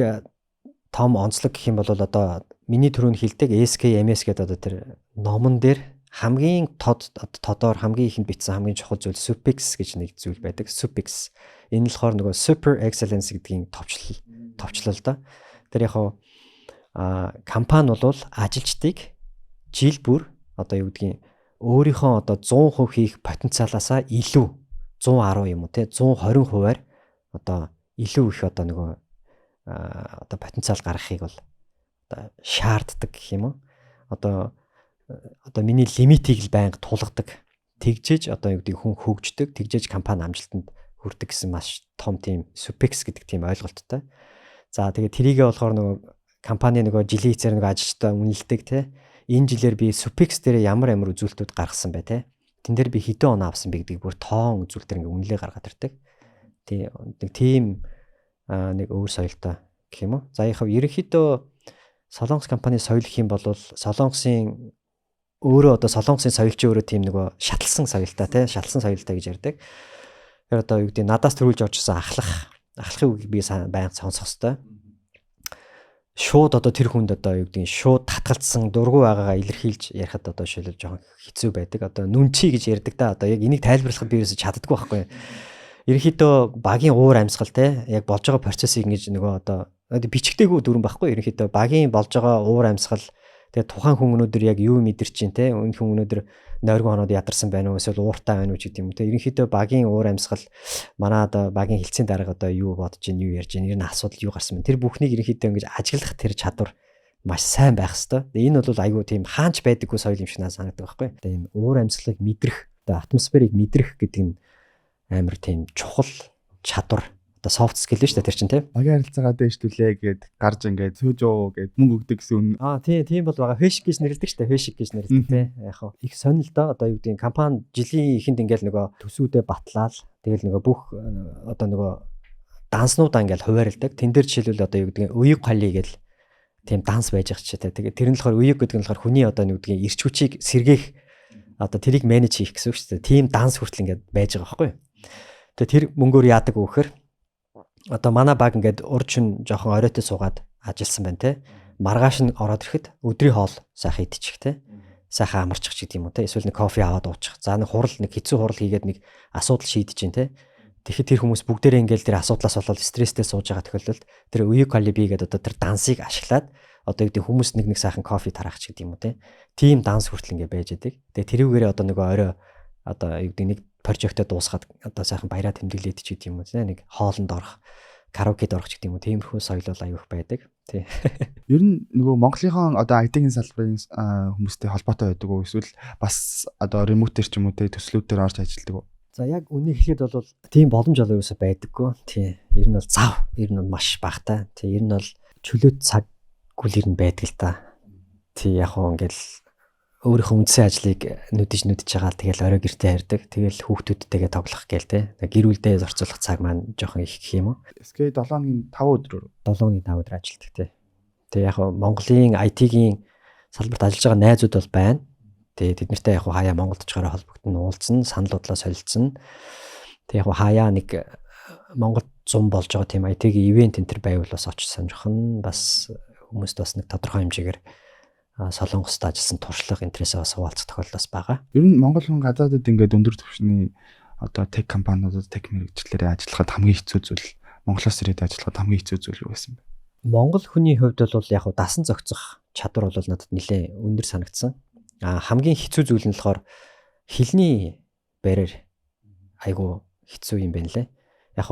том онцлог гэх юм бол одоо миний түрүүнд хэлдэг SKMS гэдэг одоо тэр номон дээр хамгийн тод тодоор хамгийн ихэнд бичсэн хамгийн чухал зүйл suffix гэж нэг зүйл байдаг. Suffix. Энэ нь болохоор нөгөө super excellence гэдгийн товчлол доо. Тэр яг компани бол ажилчдыг жил бүр одоо юу гэдгийг өөрийнхөө одоо 100% хийх потенциалаасаа илүү 110 юм уу те 120%-аар одоо илүү их одоо нөгөө одоо потенциал гаргахыг бол одоо шаарддаг гэх юм уу. Одоо миний лимитийг л байнга тулгадаг. Тэгжээж одоо юу гэдэг хүн хөгждөг, тэгжээж компани амжилтанд хүрдэг гэсэн маш том тийм suffix гэдэг тийм ойлголттой. За тэгээд тэрийгээ болохоор нөгөө компани нөгөө жилийн эцээр нөгөө ажилчдаа үнэлдэг те. Энэ жилээр би suffix дээр ямар ямар үзүүлэлтүүд гаргасан бэ те. Тэн дээр би хэдэн оноо авсан бэ гэдгийг бүр тоон үзүүлэлтээр ингээ үнэлгээ гаргаад ирдэг. Тий нэг тийм нэг өөр соёлтой гэх юм уу. За яг ерөнхийдөө Солонгос компани соёл гэх юм бол Солонгосын өөрөө одоо Солонгосын соёл чи өөрөө тийм нөгөө шатлсан соёлтой тий шатлсан соёлтой гэж ярьдаг. Тэр одоо юу гэдэг надаас төрүүлж орж исэн ахлахын үгийг би байнга сонсох хэвээр. Шууд одоо тэр хүнд одоо юу гэдэг шууд татгалцсан дургу байгаагаа илэрхийлж ярихад одоо шилэл жоохон хэцүү байдаг. Одоо нүнчи гэж ярьдаг да. Одоо яг энийг тайлбарлахад би ерөөсөй чаддаггүй байхгүй. Ерөнхийдөө багийн уур амьсгал те яг болж байгаа процессыг ингэж нөгөө одоо бичигдээгүй дүрэн байхгүй. Ерөнхийдөө багийн болж байгаа уур амьсгал, тэгээ тухайн хүн өнөөдөр яг юу мэдэрч чинь те, энэ хүн өнөөдөр нойргон хоноод ядарсан байна уу, эсвэл ууртай байна уу гэдэг юм те. Ерөнхийдөө багийн уур амьсгал, манай одоо багийн хэлцээний дарга одоо юу бодож чинь, юу ярьж чинь, ер нь асуудал юу гарсан бэ? Тэр бүхнийг ерөнхийдөө ингэж ажиглах тэр чадвар маш сайн байх хэвээр. Энэ бол айгүй тийм хаанч байдаггүй соёл юм шиг надад санагддаг байхгүй. Тэгээ ийм уур амьсгалыг мэдрэх, одоо атмосферыг мэдрэх гэдэг нь амар тийм чухал чадвар, одоо soft skill шүү дээ тэр чинь тий. Багийн харилцаагаа дээшлүүлээ гэд гарч ингээд сөөжөө гэд мөнгө өгдөг гэсэн үн. Аа тий, тийм бол байгаа. Фэшик гэж нэрлэдэг шүү дээ. Фэшик гэж нэрлэдэг тий. Яг хав их сонь л доо. Одоо юу гэдгийг компани жилийн эхэнд ингээд нөгөө төсүүдээ батлаал. Тэгэл нөгөө бүх одоо нөгөө данснуудаа ингээд хуваарилдаг. Тэн дээр жишээлбэл одоо юу гэдгийг уйг қали гэл тийм данс байж байгаа ч тий. Тэгээ тэр нь болохоор уйг гэдэг нь болохоор хүний одоо юу гэдгийг эрч хүчийг сэргээх, одоо тэрийг менеж хийх гэсэн үг шүү дээ. Тийм данс хүртэл ингээд байж байгаа байхгүй юу. Тэгээ тэр мөнгөөр яадаг вэ гэхээр одоо манай баг ингээд урд шин жоохон оройтой суугаад ажилласан байна те. Маргааш нь ороод ирэхэд өдрийн хоол сайхан идчих те. Сайхан амарчих ч гэдэг юм уу те. Эсвэл нэг кофе аваад уучих. За нэг хурал, нэг хэцүү хурал хийгээд нэг асуудал шийдэж чинь те. Тэгэхэд тэр хүмүүс бүгдээрээ ингээл тэр асуудлаас болоод стресстэй сууж байгаа тохиолдолд тэр уюкали би гэдэг одоо тэр дансыг ашиглаад одоо юу гэдэг хүмүүс нэг нэг сайхан кофе тараах ч гэдэг юм уу те. Тийм данс хүртэл ингээ байж идэг. Тэгээ тэрүүгээрээ одоо нөгөө орой одоо юу гэдэг нэг прожектоо дуусгаад одоо сайхан баяраа тэмдэглээд ч гэдэг юм уу те, нэг хоолнд орох, караокед орох ч гэдэг юм уу, тиймэрхүү соёл бол аюух байдаг. Тий. Ер нь нөгөө Монголынхон одоо IT-ийн салбарын хүмүүстэй холбоотой байдаг уу, эсвэл бас одоо ремоутер ч юм уу те төслүүдээр орж ажилладаг уу? За яг үнийг хэлэхэд бол тийм боломж бол ерөөсөй байдаггүй. Тий. Ер нь бол зав, ер нь маш багатай. Тий, ер нь бол чөлөөт цаггүй л ер нь байдаг л та. Тий, яг хуу ингээл өөрийнхөө үндсэн ажлыг нүдэж нүдэж байгаа л тэгэл орой гэртээ харьдаг. Тэгэл хүүхдүүдтэйгээ тоглох гээл те. Гэр бүлдээ зарцуулах цаг маань жоохон их гэх юм уу. SK 7 хоногийн 5 өдрөөр 7 хоногийн 5 өдөр ажилладаг те. Тэгээ яг Монголын IT-гийн салбарт ажиллаж байгаа найзууд бол байна. Тэгээ тэд нартай яг хаяа Монголд очихороо холбогдсон, уулзсан, санал бодлоо солилцсон. Тэгээ яг хаяа нэг Монголд зум болж байгаа тийм IT-гийн ивент энэ төр байвал бас очиж сонирхно. Бас хүмүүст бас нэг тодорхой хэмжээгээр Солонгост ажилласан туршлага интересээ бас хуваалцах тохиолдол бас байгаа. Ер нь Монгол хүн гадаадд ингээд өндөр түвшний одоо тех компаниудад тех мэрэгчлэрээ ажиллахад хамгийн хэцүү зүйл, Монголоос ирээд ажиллахад хамгийн хэцүү зүйл юу байсан бэ? Монгол хүний хувьд бол яг дасан зохицох чадвар бол надад нэлээд өндөр санагдсан. А хамгийн хэцүү зүйл нь болохоор хэлний барьер айгу хэцүү юм байна лээ. Яг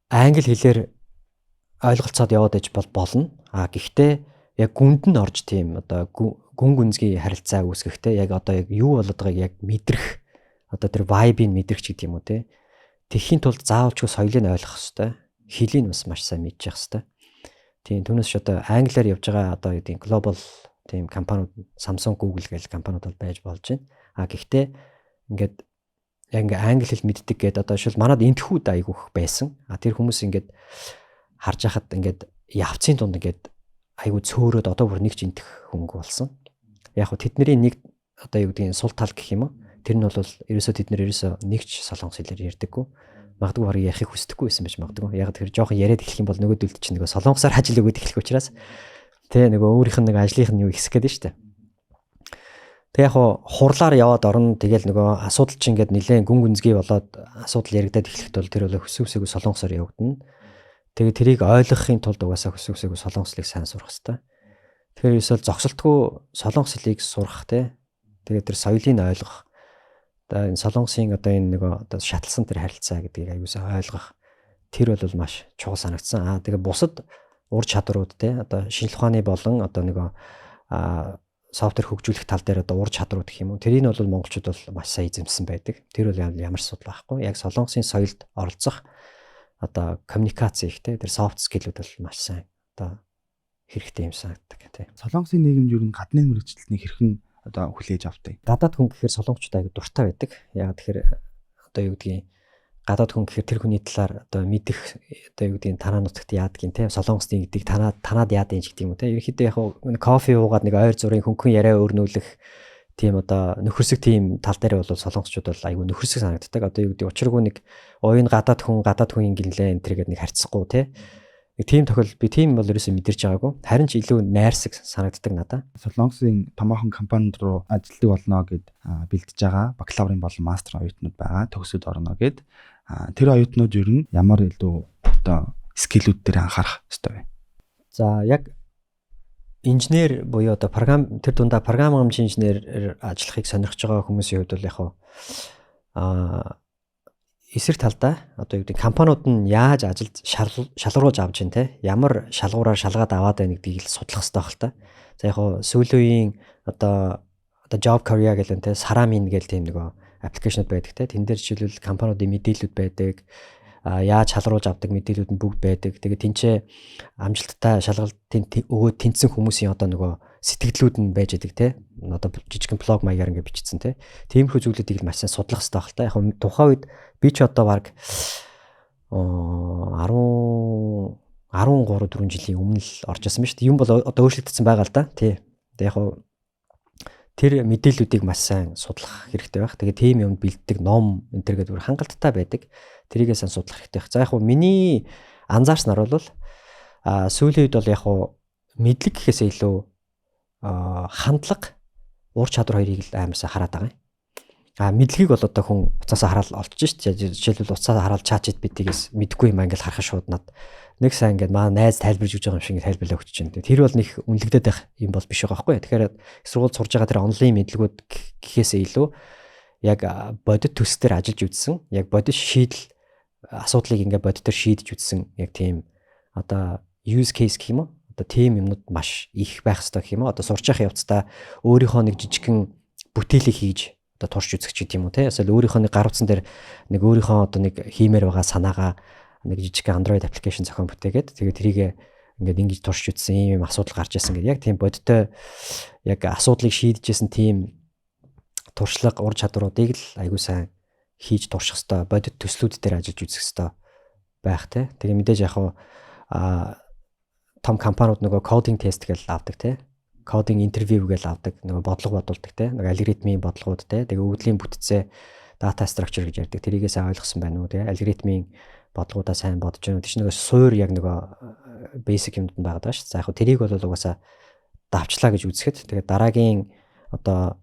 англи хэлээр ойлголцоод яваад иж бол болно. А гэхдээ яг гүнд нь орж тийм одоо гүн гүнзгий харилцаа үүсгэхтэй яг одоо яг юу болоод байгааг яг мэдрэх, одоо тэр vibe-ыг мэдрэх ч гэдэг юм уу те. Тэхийн тулд заавалчгүй соёлыг ойлгох хэвээр, хэлийг бас маш сайн мэдчих хэвээр. Тийм түүнээс ч одоо англиар явж байгаа одоо юу гэдэг глобал тийм компаниуд Samsung, Google гэл компаниуд бол байж болж байна. А гэхдээ ингээд яг ингээ англи хэл мэддэг гэдэг одоо жишээл манад энтхүүд айгүйх байсан. А тэр хүмүүс ингээд харж хахад ингээд явцын дунд ингээд айгүй цөөрөөд одоо бүр нэг ч энтэх хөнгө болсон. Яг хөө тэдний нэг одоо юу гэдгийг сул тал гэх юм уу? Тэр нь бол ерөөсөө тэд нэр ерөөсөө нэг ч солонгос хэлээр ярьдаггүй. Магадгүй барыг ярихыг хүсдэггүй байсан байж магадгүй. Яг тэр жоохон яриад эхлэх юм бол нөгөөдөлд чинь нөгөө солонгосоор ажил өгөөд эхлэх учраас тэ нөгөө өөрийнх нь нэг ажлынх нь юу ихсэх гээд нь шүү дээ. Тэг яг хурлаар яваад орно, тэгэл нөгөө асуудал чинь ингээд нилээн гүн гүнзгий болоод асуудал яригадад эхлэхэд бол тэр бол хөсөг хөсөг солонгосоор явагдана. Тэгээ тэрийг ойлгохын тулд угаасаа хөсөг хөсөг солонгос хэлийг сайн сурах хэрэгтэй. Тэгэхээр ерөөсөө зогсолтгүй солонгос хэлийг сурах те. Тэгээ тэр соёлыг ойлгох. Одоо энэ солонгосын одоо энэ нөгөө одоо шаталсан тэр харилцаа гэдгийг аюулсаа ойлгох. Тэр бол маш чухал санагдсан. Аа тэгээ бусад ур чадварууд те, одоо шинжлэх ухааны болон одоо нөгөө софтвер хөгжүүлэх тал дээр одоо ур чадварууд гэх юм уу. Тэрийг нь бол монголчууд бол маш сайн эзэмсэн байдаг. Тэр бол ямар ч асуудал байхгүй. Яг солонгосын соёлд оролцох одоо коммуникац их те, тэр soft skill-үүд бол маш сайн одоо хэрэгтэй юм санагддаг тий. Солонгосын нийгэмд ер нь гадны мэргэжилтнийг хэрхэн одоо хүлээж авдаг? Гадаад хүн гэхээр солонгочууд аягүй дуртай байдаг. Яг тэгэхээр одоо юу гэдгийг гадаад хүн гэхээр тэр хүний талаар одоо мэдэх одоо юу гэдгийг танаа нутагт яадгийн те, солонгосны гэдгийг танаа танаад яадын ч гэдэг юм уу те. Ерөнхийдөө яг кофе уугаад нэг ойр зургийн хөнгөн яриа өрнүүлэх тийм одоо нөхөрсөг тийм тал дээр бол солонгосчууд бол айгүй нөхөрсөг санагддаг. Одоо юу гэдэг учиргүй нэг оюун гадаад хүн гадаад хүн ингэнлээ энэ төргээд нэг харьцахгүй те. Нэг тийм тохиол би тийм бол ерөөсөө мэдэрч байгаагүй. Харин ч илүү найрсаг санагддаг надаа. Солонгосын томоохон компанид руу ажилтдаг болно гэд бэлдэж байгаа бакалаврын болон мастер оюутнууд байгаа. Төгсөд орно гэд. Тэр оюутнууд ер нь ямар илүү одоо skill үүд дээр анхаарах ёстой вэ? За яг инженер буюу одоо програм тэр дундаа програм хангамжийн инженерээр ажиллахыг сонирхож байгаа хүмүүсийн хувьд бол яг эсрэг талдаа одоо юу гэдэг компаниуд нь яаж ажилд шалгаруулж авч байна те, ямар шалгуураар шалгаад аваад байна гэдгийг л судлах хэрэгтэй байх л та. За яг хуу сүүлийн үеийн одоо Job Korea гэх юм те, Saramin гэл тийм нөгөө application ууд байдаг те. Тэн дээр жишээлбэл компаниудын мэдээлэлүүд байдаг. Яаж шалгаруулж авдаг мэдээлүүд нь бүгд байдаг. Тэгээ тэнцээ амжилттай шалгалтын өгөөд тэнцсэн хүмүүсийн одоо нөгөө сэтгэлдлүүд нь байж байдаг те. Одоо жижигхэн блог маягаар ингээ бичсэн те. Тиймэрхүү зүйлүүдийг л маш сайн судлах хэрэгтэй байх л та. Яг тухайн үед би ч одоо баг 10 13 4 жилийн өмнө л орж исэн ба шүү дээ. Юм бол одоо өөрчлөгдсөн байгаа л да. Тий. Тэгээ яг тэр мэдээллүүдийг маш сайн судлах хэрэгтэй байх. Тэгээ тийм юмд бэлддэг ном энэ төр гэдэг бүр хангалттай байдаг. Тэрийгээ сайн судлах хэрэгтэй байх. За яг хуу миний анзаарснаар бол сүүлийн үед бол яг хуу мэдлэг гэхээсээ илүү хандлага, ур чадвар хоёрыг л амар сайн хараад байгаа юм. Мэдлэгийг бол одоо хүн уцаасаа хараад олдож шít. Жишээлбэл уцаасаа хараад ChatGPT-гээс мэдгүй юм ингээл харахад шууд над нэг сайн ингээд маа найз тайлбарж өгч байгаа юм шиг ингээд тайлбарлаа өгч чинь. Тэр бол нэг үнэлэгдээд байх юм бол биш байгаа байхгүй. Тэгэхээр сургууль сурж байгаа тэр онлайн мэдлэгүүд гэхээсээ илүү яг бодит төс дээр ажиллаж үзсэн, яг бодит шийдэл асуудлыг ингээд бодит төр шийдэж үзсэн яг тийм одоо use case гэх юм уу? Одоо тийм юмнууд маш их байх хэрэгтэй гэх юм уу? Одоо сурч явах явцдаа өөрийнхөө нэг жижигхэн бүтээлийг хийж одоо турш үзэх ч гэдэг юм уу те. Эсвэл өөрийнхөө нэг гар утсан дээр нэг өөрийнхөө одоо нэг хиймээр байгаа санаагаа нэг жижигхэн Android application зохион бүтээгээд тэгээ тэрийг ингээд ингэж турш үзсэн юм асуудал гарч ирсэн гэдэг яг тийм бодиттой яг асуудлыг шийдэжсэн тийм туршлага ур чадваруудыг л аягүй сайн хийж турших хэвээр бодит төслүүд дээр ажиллаж үзэх хэвээр байх те. Тэгээ мэдээж яг том компаниуд нөгөө coding test гэж авдаг те. Coding interview гэж авдаг, нөгөө бодлого бодуулдаг те. Нөгөө алгоритмын бодлогууд те. Тэгээ өгөгдлийн бүтцээ data structure гэж ярьдаг. Тэрийгээ сайн ойлгосон байна уу те. Алгоритмын бодлогуудаа сайн бодож байна уу. Тэр чинь нөгөө суур яг нөгөө basic юмд нь байгаа даа шүү. За яг тэрийг бол угаасаа давчлаа гэж үзэхэд тэгээ дараагийн одоо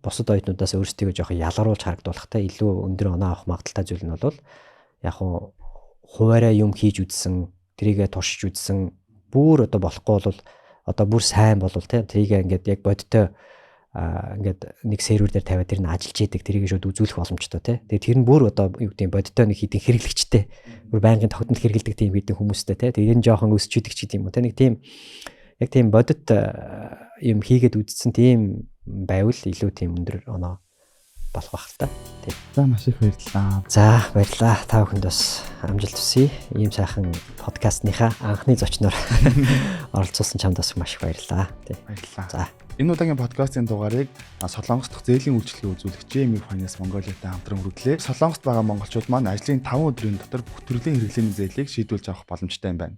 бусад оюутнуудаас өөрсдийгөө жоохон ялгаруулж харагдуулах те, илүү өндөр оноо авах магадлалтай зүйл нь бол яг хуваараа юм хийж үзсэн, тэрийгэ туршиж үзсэн, бүр одоо болохгүй бол одоо бүр сайн болвол те, тэрийгэ ингээд яг бодиттой ингээд нэг сервер дээр тавиад тэр нь ажиллаж идэг, тэрийг шууд үзүүлэх боломжтой те. Тэгээ тэр нь бүр одоо юу гэдэг бодиттой нэг хэдэн хэрэглэгчтэй, бүр байнгын тогтмол хэрэглэдэг тийм хэдэн хүмүүстэй те. Тэгээ энэ жоохон өсч идэг ч гэдэг юм уу те. Нэг тийм яг тийм бодит юм хийгээд үзсэн тийм байвал илүү тийм өндөр оноо болох байх л та. Тий. За, маш их баярлалаа. За, баярлалаа. Та бүхэнд бас амжилт хүсье. Ийм сайхан подкастныхаа анхны зочноор оролцуулсан чамд бас маш их баярлалаа. Тий. Баярлалаа. За. Энэ удаагийн подкастын дугаарыг Солонгос дахь зээлийн үйлчилгээ үзүүлэгч GME Finance Mongolia-тай хамтран хүргэлээ. Солонгост байгаа монголчууд маань ажлын 5 өдрийн дотор бүх төрлийн хэрэглээний зээлийг шийдвүүлж авах боломжтой юм байна.